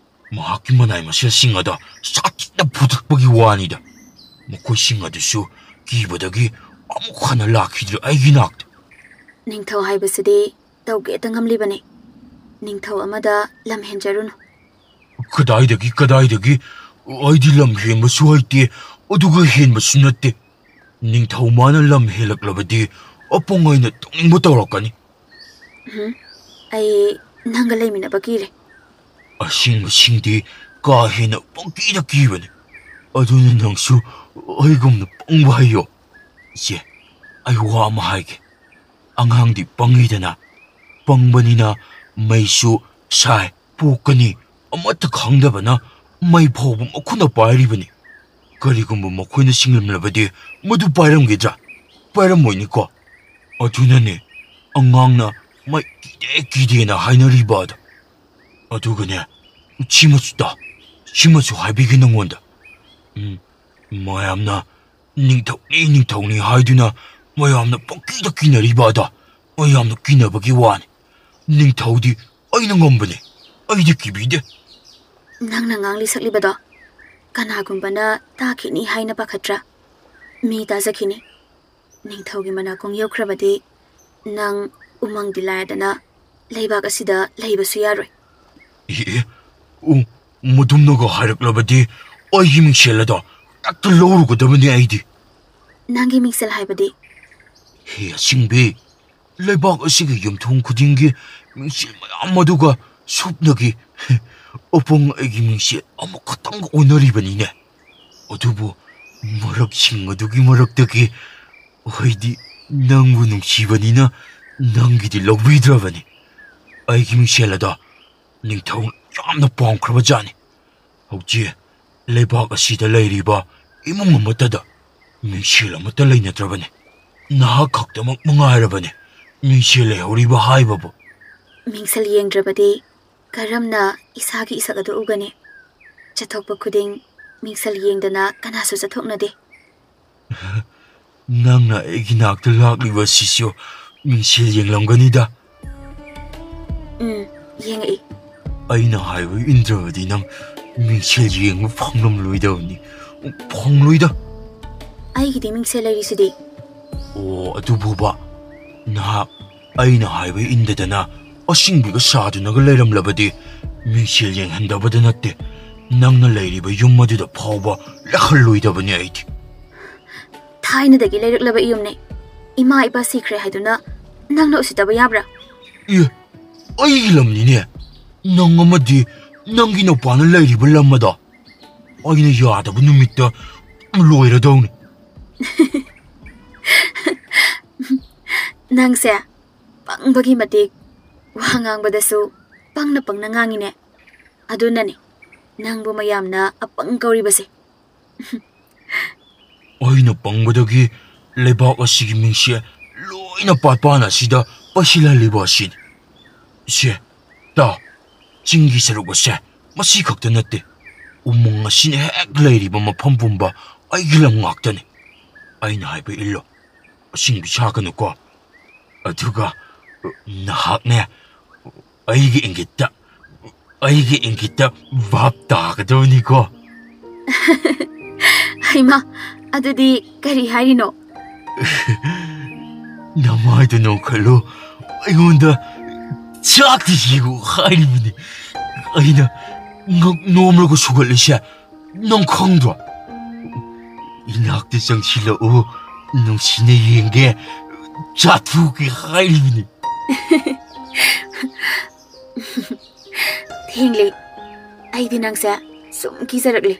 ꯃꯍꯥꯛꯀꯤ ꯃꯅꯥꯏ ꯃꯁꯤꯜꯁꯤꯡ ꯑꯗꯣ ꯁꯥꯊꯤꯅ ꯐꯨꯗꯠꯄꯒꯤ ꯋꯥꯅꯤꯗ꯫ ꯃꯈꯣꯏꯁꯤꯡ ꯑꯗꯨꯁꯨ ꯀꯤꯕꯗꯒꯤ ꯑꯃꯨꯛ ꯍꯟꯅ ꯂꯥꯛꯈꯤꯗ꯭ꯔꯦ ꯑꯩꯒꯤ ꯅꯥꯛꯇ꯫ ꯅꯤꯡꯊꯧ ꯍꯥꯏꯕꯁꯤꯗꯤ ꯇꯧꯒꯦꯇ ꯉꯝꯂꯤꯕꯅꯤ꯫ ꯅꯤꯡꯊꯧ ꯑꯃꯗ ꯂꯝ ꯍꯦꯟꯖꯔꯨꯅꯨ꯫ ꯀꯗꯥꯏꯗꯒꯤ, ꯀꯗꯥꯏꯗꯒꯤ? ꯑꯩꯗꯤ ꯂꯝ ꯍꯦꯟꯕꯁꯨ ꯍꯩꯇꯦ, ꯑꯗꯨꯒ ꯍꯦꯟꯕꯁꯨ ꯅꯠꯇꯦ꯫ ꯅꯤꯡꯊꯧ ꯃꯥꯅ ꯂꯝ ꯍꯦꯜꯂꯛꯂꯕꯗꯤ ꯑꯄꯪ ꯑꯩꯅ ꯇꯧꯅꯤꯡꯕ ꯇꯧꯔꯛꯀꯅꯤ꯫ ꯎꯝ, ꯑꯩ ꯅꯪꯒ ꯂꯩꯃꯤꯟꯅꯕ ꯀꯤꯔꯦ꯫ ꯑꯁꯤꯡꯕꯁꯤꯡꯗꯤ ꯀꯥ ꯍꯦꯟꯅ ꯄꯪꯀꯤꯗ ꯀꯤꯕꯅꯤ꯫ ꯑꯗꯨꯅ ꯅꯪꯁꯨ ꯑꯩꯒꯨꯝꯅ ꯄꯪꯕ ꯍꯩꯌꯣ꯫ ꯏꯆꯦ, ꯑꯩ ꯋꯥ ꯑꯃ ꯍꯥꯏꯒꯦ꯫ ꯑꯉꯥꯡꯗꯤ ꯄꯪꯉꯤꯗꯅ, ꯄꯪꯕꯅꯤꯅ ꯃꯩꯁꯨ ꯁꯥꯏ, ꯄꯣꯛꯀꯅꯤ, ꯑꯃꯠꯇ ꯈꯪꯗꯕꯅ ꯃꯩ ꯐꯥꯎꯕ ꯃꯈꯨꯠꯅ ꯄꯥꯏꯔꯤꯕꯅꯤ꯫ ꯀꯔꯤꯒꯨꯝꯕ ꯃꯈꯣꯏꯅ ꯁꯤꯡꯂꯝꯂꯕꯗꯤ ꯃꯗꯨ ꯄꯥꯏꯔꯝꯒꯗ꯭ꯔꯥ? ꯄꯥꯏꯔꯝꯃꯣꯏꯅꯤꯀꯣ꯫ ꯑꯗꯨꯅꯅꯦ ꯑꯉꯥꯡꯅ ꯃꯩ ꯀꯤꯗꯦ ꯀꯤꯗꯦꯅ ꯍꯥꯏꯅꯔꯤꯕ ꯑꯗꯣ꯫ ꯑꯗꯨꯒꯅꯦ, ꯁꯤꯃꯁꯨ ꯇꯥ, ꯁꯤꯃꯁꯨ ꯍꯥꯏꯕꯤꯒꯦ ꯅꯪꯉꯣꯟꯗ꯫ ꯎꯝ, ꯃꯌꯥꯝꯅ ꯅꯤꯡꯊꯧꯅꯤ, ꯅꯤꯡꯊꯧꯅꯤ ꯍꯥꯏꯗꯨꯅ ꯃꯌꯥꯝꯅ ꯄꯪꯀꯤꯗ ꯀꯤꯅꯔꯤꯕ ꯑꯗꯣ, ꯃꯌꯥꯝꯅ ꯀꯤꯅꯕꯒꯤ ꯋꯥꯅꯤ꯫ ꯅꯤꯡꯊꯧꯗꯤ ꯑꯩꯅ ꯉꯝꯕꯅꯦ, ꯑꯩꯗꯤ ꯀꯤꯕꯤꯗꯦ꯫ ꯅꯪꯅ ꯉꯥꯡꯂꯤ ꯁꯛꯂꯤꯕꯗꯣ ꯀꯅꯥꯒꯨꯝꯕꯅ ꯇꯥꯈꯤꯅꯤ ꯍꯥꯏꯅ ꯄꯥꯈꯠꯇ꯭ꯔꯥ? ꯃꯤ ꯇꯥꯖꯈꯤꯅꯤ꯫ ꯅꯤꯡꯊꯧꯒꯤ ꯃꯅꯥꯀꯣꯡ ꯌꯧꯈ꯭ꯔꯕꯗꯤ ꯅꯪ ꯎꯃꯪꯗꯤ ꯂꯥꯏꯗꯅ ꯂꯩꯕꯥꯛ ꯑꯁꯤꯗ ꯂꯩꯕꯁꯨ ꯌꯥꯔꯣꯏ꯫ ꯑꯦ, ꯎ, ꯃꯗꯨꯝꯅꯒ ꯍꯥꯏꯔꯛꯂꯕꯗꯤ ꯑꯩꯒꯤ ꯃꯤꯡꯁꯦꯜ ꯑꯗꯣ ꯍꯦꯛꯇ ꯂꯧꯔꯨꯒꯗꯕꯅꯤ ꯑꯩꯗꯤ꯫ ꯅꯪꯒꯤ ꯃꯤꯡꯁꯦꯜ ꯍꯥꯏꯕꯗꯤ? ꯍꯦ ꯑꯁꯤꯡꯕꯤ, ꯂꯩꯕꯥꯛ ꯑꯁꯤꯒꯤ ꯌꯨꯝꯊꯣꯡ ꯈꯨꯗꯤꯡꯒꯤ ꯃꯤꯡꯁꯦꯜ ꯃꯌꯥꯝ ꯑꯗꯨꯒ ꯁꯨꯞꯅꯒꯤ ꯑꯄꯪ ꯑꯩꯒꯤ ꯃꯤꯡꯁꯦꯜ ꯑꯃꯈꯛꯇꯪꯒ ꯑꯣꯟꯅꯔꯤꯕꯅꯤꯅꯦ꯫ ꯑꯗꯨꯕꯨ ꯃꯔꯛꯁꯤꯡ ꯑꯗꯨꯒꯤ ꯃꯔꯛꯇꯒꯤ ꯑꯩꯗꯤ ꯅꯪꯕꯨ ꯅꯨꯡꯁꯤꯕꯅꯤꯅ ꯅꯪꯒꯤꯗꯤ ꯂꯧꯕꯤꯗ꯭ꯔꯕꯅꯤ꯫ ꯑꯩꯒꯤ ꯃꯤꯡꯁꯦꯜ ꯑꯗꯣ ꯅꯤꯡꯊꯧꯅ ꯌꯥꯝꯅ ꯄꯥꯝꯈ꯭ꯔꯕ ꯖꯥꯠꯅꯤ꯫ ꯍꯧꯖꯤꯛ ꯂꯩꯕꯥꯛ ꯑꯁꯤꯗ ꯂꯩꯔꯤꯕ ꯏꯃꯨꯡ ꯑꯃꯠꯇꯗ ꯃꯤꯡꯁꯦꯜ ꯑꯃꯠꯇ ꯂꯩꯅꯗ꯭ꯔꯕꯅꯤ꯫ ꯅꯍꯥꯛ ꯈꯛꯇꯃꯛ ꯃꯉꯥꯏꯔꯕꯅꯤ ꯃꯤꯡꯁꯦꯜ ꯂꯩꯍꯧꯔꯤꯕ ꯍꯥꯏꯕꯕꯨ꯫ ꯃꯤꯡꯁꯦꯜ ꯌꯦꯡꯗ꯭ꯔꯕꯗꯤ ꯀꯔꯝꯅ ꯏꯁꯥꯒꯤ ꯏꯁꯛ ꯑꯗꯨ ꯎꯒꯅꯤ? ꯆꯠꯊꯣꯛꯄ ꯈꯨꯗꯤꯡ ꯃꯤꯡꯁꯦꯜ ꯌꯦꯡꯗꯅ ꯀꯅꯥꯁꯨ ꯆꯠꯊꯣꯛꯅꯗꯦ꯫ ꯅꯪꯅ ꯑꯩꯒꯤ ꯅꯥꯛꯇ ꯂꯥꯛꯂꯤꯕ ꯑꯁꯤꯁꯨ ꯃꯤꯡꯁꯦꯜ ꯌꯦꯡꯂꯝꯒꯅꯤꯗ꯫ ꯎꯝ, ꯌꯦꯡꯉꯛꯏ꯫ ꯑꯩꯅ ꯍꯥꯏꯕ ꯏꯟꯗ꯭ꯔꯕꯗꯤ ꯅꯪ ꯃꯤꯡꯁꯦꯜ ꯌꯦꯡꯕ ꯐꯪꯂꯝꯂꯣꯏꯗꯕꯅꯤ꯫ ꯐꯪꯂꯣꯏꯗ꯫ ꯑꯩꯒꯤꯗꯤ ꯃꯤꯡꯁꯦꯜ ꯂꯩꯔꯤꯁꯤꯗꯤ꯫ ꯑꯣ, ꯑꯗꯨꯕꯨꯕ, ꯅꯍꯥꯛ ꯑꯩꯅ ꯍꯥꯏꯕ ꯏꯟꯗꯗꯅ ꯑꯁꯤꯡꯕꯤꯒ ꯁꯥꯗꯨꯅꯒ ꯂꯩꯔꯝꯂꯕꯗꯤ ꯃꯤꯡꯁꯦꯜ ꯌꯦꯡꯍꯟꯗꯕꯗ ꯅꯠꯇꯦ, ꯅꯪꯅ ꯂꯩꯔꯤꯕ ꯌꯨꯝ ꯑꯗꯨꯗ ꯐꯥꯎꯕ ꯂꯥꯛꯍꯜꯂꯣꯏꯗꯕꯅꯤ ꯑꯩꯗꯤ꯫ ꯊꯥꯏꯅꯗꯒꯤ ꯂꯩꯔꯛꯂꯕ ꯏꯌꯨꯝꯅꯦ꯫ ꯏꯃꯥ ꯏꯄꯥ ꯁꯤꯈ꯭ꯔꯦ ꯍꯥꯏꯗꯨꯅ ꯅꯪꯅ ꯎꯁꯤꯠꯇꯕ ꯌꯥꯕ꯭ꯔꯥ? ꯑꯦ, ꯑꯩꯒꯤ ꯂꯝꯅꯤꯅꯦ꯫ ꯅꯪ ꯑꯃꯗꯤ ꯅꯪꯒꯤ ꯅꯨꯄꯥꯅ ꯂꯩꯔꯤꯕ ꯂꯝ ꯑꯗꯣ ꯑꯩꯅ ꯌꯥꯗꯕ ꯅꯨꯃꯤꯠꯇ ꯂꯣꯏꯔꯗꯧꯅꯤ꯫ ꯅꯪꯁꯦ ꯄꯪꯕꯒꯤ ꯃꯇꯤꯛ ꯋꯥ ꯉꯥꯡꯕꯗꯁꯨ ꯄꯪꯅ ꯄꯪꯅ ꯉꯥꯡꯉꯤꯅꯦ꯫ ꯑꯗꯨꯅꯅꯦ ꯅꯪꯕꯨ ꯃꯌꯥꯝꯅ ꯑꯄꯪ ꯀꯧꯔꯤꯕꯁꯦ꯫ ꯑꯩꯅ ꯄꯪꯕꯗꯒꯤ ꯂꯩꯕꯥꯛ ꯑꯁꯤꯒꯤ ꯃꯤꯡꯁꯦ ꯂꯣꯏꯅ ꯄꯥꯠꯄꯥꯟ ꯑꯁꯤꯗ ꯄꯩꯁꯤꯜꯍꯜꯂꯤꯕ ꯑꯁꯤꯅꯤ꯫ ꯁꯦ, ꯇꯥ, ꯆꯤꯡꯒꯤ ꯁꯔꯨꯛ ꯑꯁꯦ ꯃꯁꯤ ꯈꯛꯇ ꯅꯠꯇꯦ, ꯎꯃꯪ ꯑꯁꯤꯅ ꯍꯦꯛ ꯂꯩꯔꯤꯕ ꯃꯐꯝ ꯄꯨꯝꯕ ꯑꯩꯒꯤ ꯂꯝ ꯉꯥꯛꯇꯅꯤ꯫ ꯑꯩꯅ ꯍꯥꯏꯕ ꯏꯜꯂꯣ, ꯑꯁꯤꯡꯕꯤ ꯁꯥꯒꯅꯨꯀꯣ꯫ ꯑꯗꯨꯒ ꯅꯍꯥꯛꯅꯦ ꯑꯩꯒꯤ ꯏꯪꯒꯤꯠꯇ, ꯑꯩꯒꯤ ꯏꯪꯒꯤꯠꯇ ꯚꯥꯞ ꯇꯥꯒꯗꯕꯅꯤꯀꯣ꯫ ꯍꯩꯃꯥ, ꯑꯗꯨꯗꯤ ꯀꯔꯤ ꯍꯥꯏꯔꯤꯅꯣ? ꯅꯃꯥꯏꯗꯨ ꯅꯣꯡꯈꯠꯂꯨ, ꯑꯩꯉꯣꯟꯗ ꯆꯥꯛꯇꯤ ꯌꯦꯡꯉꯨ ꯍꯥꯏꯔꯤꯕꯅꯤ꯫ ꯑꯩꯅ ꯉꯛ ꯅꯣꯝꯂꯒ ꯁꯨꯒꯠꯂꯤꯁꯦ ꯅꯪ ꯈꯪꯗ꯭ꯔꯣ? ꯏꯅꯥꯛꯇ ꯆꯪꯁꯤꯜꯂꯛꯎ, ꯅꯨꯡꯁꯤꯅ ꯌꯦꯡꯒꯦ, ꯆꯥꯊꯣꯛꯀꯦ ꯍꯥꯏꯔꯤꯕꯅꯤ꯫ ꯊꯦꯡꯂꯦ꯫ ꯑꯩꯗꯤ ꯅꯪꯁꯦ ꯁꯨꯝ ꯀꯤꯖꯔꯛꯂꯦ꯫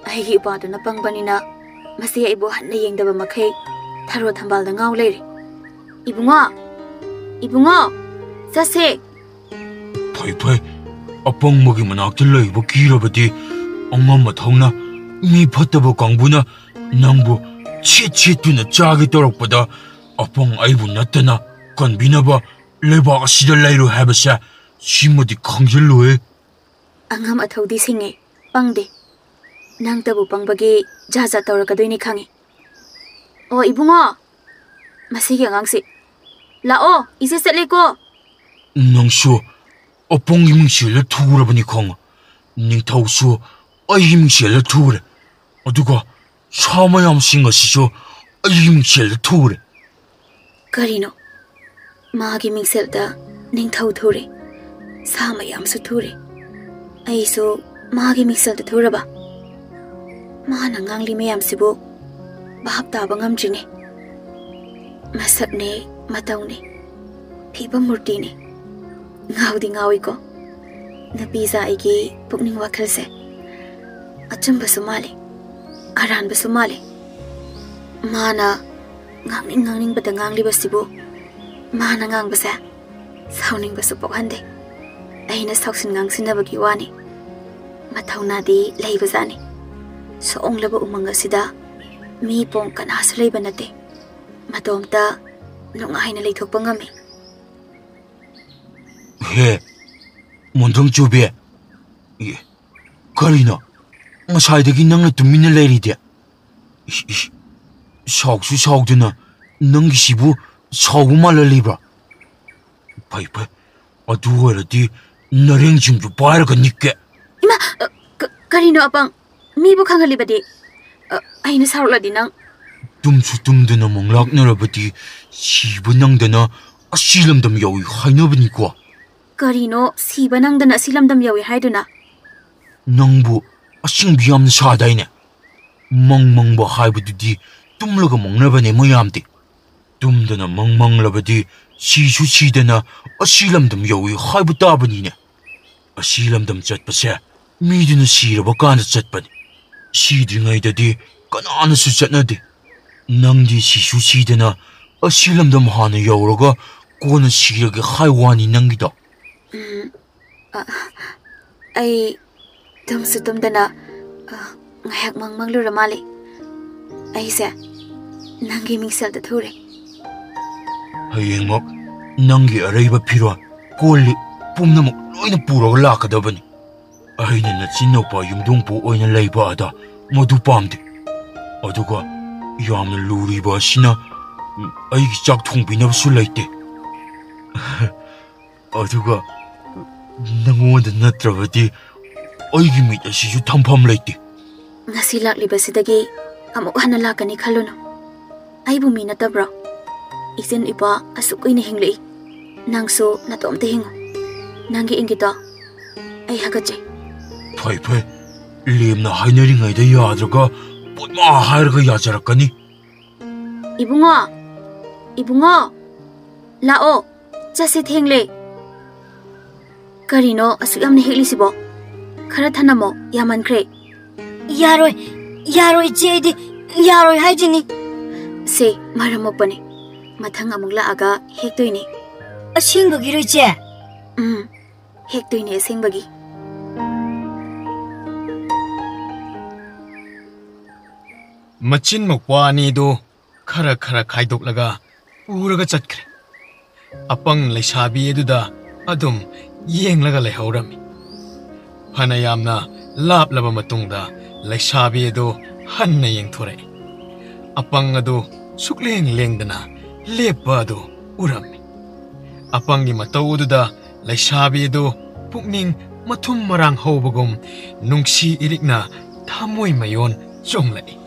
ꯑꯩꯒꯤ ꯏꯄꯥꯗꯨꯅ ꯄꯪꯕꯅꯤꯅ ꯃꯁꯤ ꯑꯩꯕꯨ ꯍꯟꯅ ꯌꯦꯡꯗꯕ ꯃꯈꯩ ꯊꯔꯣ ꯊꯝꯕꯥꯜꯗ ꯉꯥꯎ ꯂꯩꯔꯦ꯫ ꯏꯕꯨꯡꯉꯣ! ꯏꯕꯨꯡꯉꯣ! ꯆꯠꯁꯦ! ꯐꯩ ꯐꯩ, ꯑꯄꯪꯕꯒꯤ ꯃꯅꯥꯛꯇ ꯂꯩꯕ ꯀꯤꯔꯕꯗꯤ ꯑꯉꯝ ꯑꯊꯧꯅ ꯃꯤ ꯐꯠꯇꯕ ꯀꯥꯡꯕꯨꯅ ꯅꯪꯕꯨ ꯁꯦꯠ ꯁꯦꯠꯇꯨꯅ ꯆꯥꯒꯦ ꯇꯧꯔꯛꯄꯗ ꯑꯄꯪ ꯑꯩꯕꯨ ꯅꯠꯇꯅ ꯀꯟꯕꯤꯅꯕ ꯂꯩꯕꯥꯛ ꯑꯁꯤꯗ ꯂꯩꯔꯣꯏ ꯍꯥꯏꯕꯁꯦ ꯁꯤꯃꯗꯤ ꯈꯪꯖꯤꯜꯂꯨꯍꯦ꯫ ꯑꯉꯝ ꯑꯊꯧꯗꯤ ꯁꯤꯡꯉꯦ, ꯄꯪꯗꯦ꯫ ꯅꯪꯇꯕꯨ ꯄꯪꯕꯒꯤ ꯖꯥꯠ ꯖꯥꯠ ꯇꯧꯔꯛꯀꯗꯣꯏꯅꯤ ꯈꯪꯉꯤ꯫ ꯑꯣ ꯏꯕꯨꯡꯉꯣ, ꯃꯁꯤꯒꯤ ꯑꯉꯥꯡꯁꯤ꯫ ꯂꯥꯛꯑꯣ, ꯏꯆꯦ ꯆꯠꯂꯦꯀꯣ꯫ ꯅꯪꯁꯨ ꯑꯄꯪꯒꯤ ꯃꯤꯡꯁꯦꯜꯗ ꯊꯨꯔꯕꯅꯤ ꯈꯪꯉꯨ꯫ ꯅꯤꯡꯊꯧꯁꯨ ꯑꯩꯒꯤ ꯃꯤꯡꯁꯦꯜꯗ ꯊꯨꯔꯦ꯫ ꯑꯗꯨꯒ ꯁꯥ ꯃꯌꯥꯝꯁꯤꯡ ꯑꯁꯤꯁꯨ ꯑꯩꯒꯤ ꯃꯤꯡꯁꯦꯜꯗ ꯊꯨꯔꯦ꯫ ꯀꯔꯤꯅꯣ? ꯃꯥꯒꯤ ꯃꯤꯡꯁꯦꯜꯗ ꯅꯤꯡꯊꯧ ꯊꯨꯔꯦ, ꯁꯥ ꯃꯌꯥꯝꯁꯨ ꯊꯨꯔꯦ꯫ ꯑꯩꯁꯨ ꯃꯥꯒꯤ ꯃꯤꯡꯁꯦꯜꯗ ꯊꯨꯔꯕ? ꯃꯥꯅ ꯉꯥꯡꯂꯤ ꯃꯌꯥꯝꯁꯤꯕꯨ ꯚꯥꯞ ꯇꯥꯕ ꯉꯝꯗ꯭ꯔꯤꯅꯦ꯫ ꯃꯁꯛꯅꯦ, ꯃꯇꯧꯅꯦ, ꯐꯤꯕꯝ ꯃꯨꯔꯇꯤꯅꯦ꯫ ꯉꯥꯎꯗꯤ ꯉꯥꯎꯏꯀꯣ꯫ ꯅꯨꯄꯤꯖꯥ ꯑꯩꯒꯤ ꯄꯨꯛꯅꯤꯡ ꯋꯥꯈꯜꯁꯦ ꯑꯆꯨꯝꯕꯁꯨ ꯃꯥꯜꯂꯤ, ꯑꯔꯥꯟꯕꯁꯨ ꯃꯥꯜꯂꯤ꯫ ꯃꯥꯅ ꯉꯥꯡꯅꯤꯡ ꯉꯥꯡꯅꯤꯡꯕꯗ ꯉꯥꯡꯂꯤꯕꯁꯤꯕꯨ, ꯃꯥꯅ ꯉꯥꯡꯕꯁꯦ ꯁꯥꯎꯅꯤꯡꯕꯁꯨ ꯄꯣꯛꯍꯟꯗꯦ꯫ ꯑꯩꯅ ꯁꯥꯎꯁꯤꯟ ꯉꯥꯡꯁꯤꯟꯅꯕꯒꯤ ꯋꯥꯅꯤ꯫ ꯃꯊꯧꯅꯥꯗꯤ ꯂꯩꯕꯖꯥꯠꯅꯤ꯫ ꯁꯣꯛꯂꯕ ꯎꯃꯪ ꯑꯁꯤꯗ ꯃꯤ ꯄꯣꯡ ꯀꯅꯥꯁꯨ ꯂꯩꯕ ꯅꯠꯇꯦ꯫ ꯃꯇꯣꯝꯇ ꯅꯨꯡꯉꯥꯏꯅ ꯂꯩꯊꯣꯛꯄ ꯉꯝꯃꯤ꯫ ꯍꯦ, ꯃꯣꯟꯊꯪ ꯆꯨꯕꯤ꯫ ꯑꯦ, ꯀꯔꯤꯅꯣ? ꯉꯁꯥꯏꯗꯒꯤ ꯅꯪꯅ ꯇꯨꯃꯤꯟꯅ ꯂꯩꯔꯤꯗꯤ? ꯏꯁ, ꯏꯁ, ꯁꯥꯎꯁꯨ ꯁꯥꯎꯗꯅ ꯅꯪꯒꯤꯁꯤꯕꯨ ꯁꯥꯎꯕ ꯃꯥꯜꯍꯜꯂꯤꯕ꯭ꯔꯥ? ꯐꯩ, ꯐꯩ꯫ ꯑꯗꯨ ꯑꯣꯏꯔꯗꯤ ꯅꯔꯦꯡꯁꯤꯡꯗꯨ ꯄꯥꯏꯔꯒ ꯅꯤꯛꯀꯦ꯫ ꯏꯃꯥ, ꯑ, ꯀ-, ꯀꯔꯤꯅꯣ ꯑꯄꯪ? ꯃꯤꯕꯨ ꯈꯪꯍꯜꯂꯤꯕꯗꯤ? ꯑ, ꯑꯩꯅ ꯁꯥꯎꯔꯛꯂꯗꯤ ꯅꯪ? ꯇꯨꯝꯁꯨ ꯇꯨꯝꯗꯅ ꯃꯪꯂꯥꯛꯅꯔꯕꯗꯤ ꯁꯤꯕ ꯅꯪꯗꯅ ꯑꯁꯤ ꯂꯝꯗꯝ ꯌꯧꯏ ꯍꯥꯏꯅꯕꯅꯤꯀꯣ꯫ ꯀꯔꯤꯅꯣ ꯁꯤꯕ ꯅꯪꯗꯅ ꯑꯁꯤ ꯂꯝꯗꯝ ꯌꯧꯏ ꯍꯥꯏꯗꯨꯅ? ꯅꯪꯕꯨ ꯑꯁꯦꯡꯕ ꯌꯥꯝꯅ ꯁꯥꯗꯥꯏꯅꯦ? ꯃꯪ ꯃꯪꯕ ꯍꯥꯏꯕꯗꯨꯗꯤ ꯇꯨꯝꯂꯒ ꯃꯪꯅꯕꯅꯦ ꯃꯌꯥꯝꯗꯤ꯫ ꯇꯨꯝꯗꯅ ꯃꯪ ꯃꯪꯂꯕꯗꯤ ꯁꯤꯁꯨ ꯁꯤꯗꯅ ꯑꯁꯤ ꯂꯝꯗꯝ ꯌꯧꯏ ꯍꯥꯏꯕ ꯇꯥꯕꯅꯤꯅꯦ꯫ ꯑꯁꯤ ꯂꯝꯗꯝ ꯆꯠꯄꯁꯦ ꯃꯤꯗꯨꯅ ꯁꯤꯔꯕ ꯀꯥꯟꯗ ꯆꯠꯄꯅꯤ꯫ ꯁꯤꯗ꯭ꯔꯤꯉꯩꯗꯗꯤ ꯀꯅꯥꯅꯁꯨ ꯆꯠꯅꯗꯦ꯫ ꯅꯪꯗꯤ ꯁꯤꯁꯨ ꯁꯤꯗꯅ ꯑꯁꯤ ꯂꯝꯗꯝ ꯍꯥꯟꯅ ꯌꯧꯔꯒ ꯀꯣꯟꯅ ꯁꯤꯔꯒꯦ ꯍꯥꯏ ꯋꯥꯅꯤ ꯅꯪꯒꯤꯗꯣ꯫ ꯎꯝ, ꯑ, ꯑꯩ ꯇꯨꯝꯁꯨ ꯇꯨꯝꯗꯅ, ꯑ, ꯉꯥꯏꯍꯥꯛ ꯃꯪ ꯃꯪꯂꯨꯔ ꯃꯥꯜꯂꯦ꯫ ꯑꯩꯁꯦ ꯅꯪꯒꯤ ꯃꯤꯡꯁꯦꯜꯗ ꯊꯨꯔꯦ꯫ ꯍꯌꯦꯡꯃꯛ ꯅꯪꯒꯤ ꯑꯔꯩꯕ ꯐꯤꯔꯣꯜ, ꯀꯣꯜ ꯂꯤꯛ ꯄꯨꯝꯅꯃꯛ ꯂꯣꯏꯅ ꯄꯨꯔꯒ ꯂꯥꯛꯀꯗꯕꯅꯤ꯫ ꯑꯩꯅ ꯅꯆꯤꯟꯅꯧꯄꯥ ꯌꯨꯝꯗꯣꯡꯄꯨ ꯑꯣꯏꯅ ꯂꯩꯕ ꯑꯗ ꯃꯗꯨ ꯄꯥꯝꯗꯦ꯫ ꯑꯗꯨꯒ ꯌꯥꯝꯅ ꯂꯨꯔꯤꯕ ꯑꯁꯤꯅ, ꯎꯝ, ꯑꯩꯒꯤ ꯆꯥꯛ ꯊꯣꯡꯕꯤꯅꯕꯁꯨ ꯂꯩꯇꯦ꯫ ꯑꯗꯨꯒ ꯅꯉꯣꯟꯗ ꯅꯠꯇ꯭ꯔꯕꯗꯤ ꯑꯩꯒꯤ ꯃꯤꯠ ꯑꯁꯤꯁꯨ ꯊꯝꯐꯝ ꯂꯩꯇꯦ꯫ ꯉꯁꯤ ꯂꯥꯛꯂꯤꯕꯁꯤꯗꯒꯤ ꯑꯃꯨꯛ ꯍꯟꯅ ꯂꯥꯛꯀꯅꯤ ꯈꯜꯂꯨꯅꯨ꯫ ꯑꯩꯕꯨ ꯃꯤ ꯅꯠꯇꯕ꯭ꯔꯣ? ꯏꯆꯤꯟ ꯏꯄꯥ ꯑꯁꯨꯛ ꯀꯨꯏꯅ ꯍꯤꯡꯂꯛꯏ꯫ ꯅꯪꯁꯨ ꯅꯇꯣꯝꯇ ꯍꯤꯡꯉꯨ꯫ ꯅꯪꯒꯤ ꯏꯪꯒꯤꯠꯇꯣ ꯑꯩ ꯍꯥꯒꯠꯆꯩ꯫ ꯐꯩ, ꯐꯩ꯫ ꯂꯦꯝꯅ ꯍꯥꯏꯅꯔꯤꯉꯩꯗ ꯌꯥꯗ꯭ꯔꯒ ꯄꯣꯠꯃꯥ ꯍꯥꯏꯔꯒ ꯌꯥꯖꯔꯛꯀꯅꯤ꯫ ꯏꯕꯨꯡꯉꯣ, ꯏꯕꯨꯡꯉꯣ, ꯂꯥꯛꯑꯣ, ꯆꯠꯁꯦ, ꯊꯦꯡꯂꯦ꯫ ꯀꯔꯤꯅꯣ ꯑꯁꯨꯛ ꯌꯥꯝꯅ ꯍꯦꯛꯂꯤꯁꯤꯕꯣ? ꯈꯔ ꯊꯅꯝꯃꯣ, ꯌꯥꯝꯃꯟꯈ꯭ꯔꯦ꯫ ꯌꯥꯔꯣꯏ, ꯌꯥꯔꯣꯏ ꯏꯆꯦ, ꯑꯩꯗꯤ ꯌꯥꯔꯣꯏ ꯍꯥꯏꯁꯤꯅꯤ꯫ ꯁꯦ, ꯃꯔꯝ ꯃꯣꯛꯄꯅꯦ꯫ ꯃꯊꯪ ꯑꯃꯨꯛ ꯂꯥꯛꯑꯒ ꯍꯦꯛꯇꯣꯏꯅꯦ꯫ ꯑꯁꯦꯡꯕꯒꯤꯔꯣ ꯏꯆꯦ? ꯎꯝ, ꯍꯦꯛꯇꯣꯏꯅꯦ ꯑꯁꯦꯡꯕꯒꯤ꯫ ꯃꯆꯤꯟ ꯃꯧꯄ꯭ꯋꯥ ꯑꯅꯤꯗꯨ ꯈꯔ ꯈꯔ ꯈꯥꯏꯗꯣꯛꯂꯒ ꯄꯨꯔꯒ ꯆꯠꯈ꯭ꯔꯦ꯫ ꯑꯄꯪ ꯂꯩꯁꯥꯕꯤ ꯑꯗꯨꯗ ꯑꯗꯨꯝ ꯌꯦꯡꯂꯒ ꯂꯩꯍꯧꯔꯝꯃꯤ꯫ ꯐꯅ ꯌꯥꯝꯅ ꯂꯥꯞꯂꯕ ꯃꯇꯨꯡꯗ ꯂꯩꯁꯥꯕꯤ ꯑꯗꯨ ꯍꯟꯅ ꯌꯦꯡꯊꯣꯔꯛꯏ꯫ ꯑꯄꯪ ꯑꯗꯨ ꯁꯨꯛꯂꯦꯡ ꯂꯦꯡꯗꯅ ꯂꯦꯞꯄ ꯑꯗꯨ ꯎꯔꯝꯃꯤ꯫ ꯑꯄꯪꯒꯤ ꯃꯇꯧ ꯑꯗꯨꯗ ꯂꯩꯁꯥꯕꯤ ꯑꯗꯨ ꯄꯨꯛꯅꯤꯡ ꯃꯊꯨꯝ ꯃꯔꯥꯡ ꯍꯧꯕꯒꯨꯝ ꯅꯨꯡꯁꯤ ꯏꯔꯤꯛꯅ ꯊꯃꯣꯏ ꯃꯌꯣꯟ ꯆꯣꯡꯂꯛꯏ꯫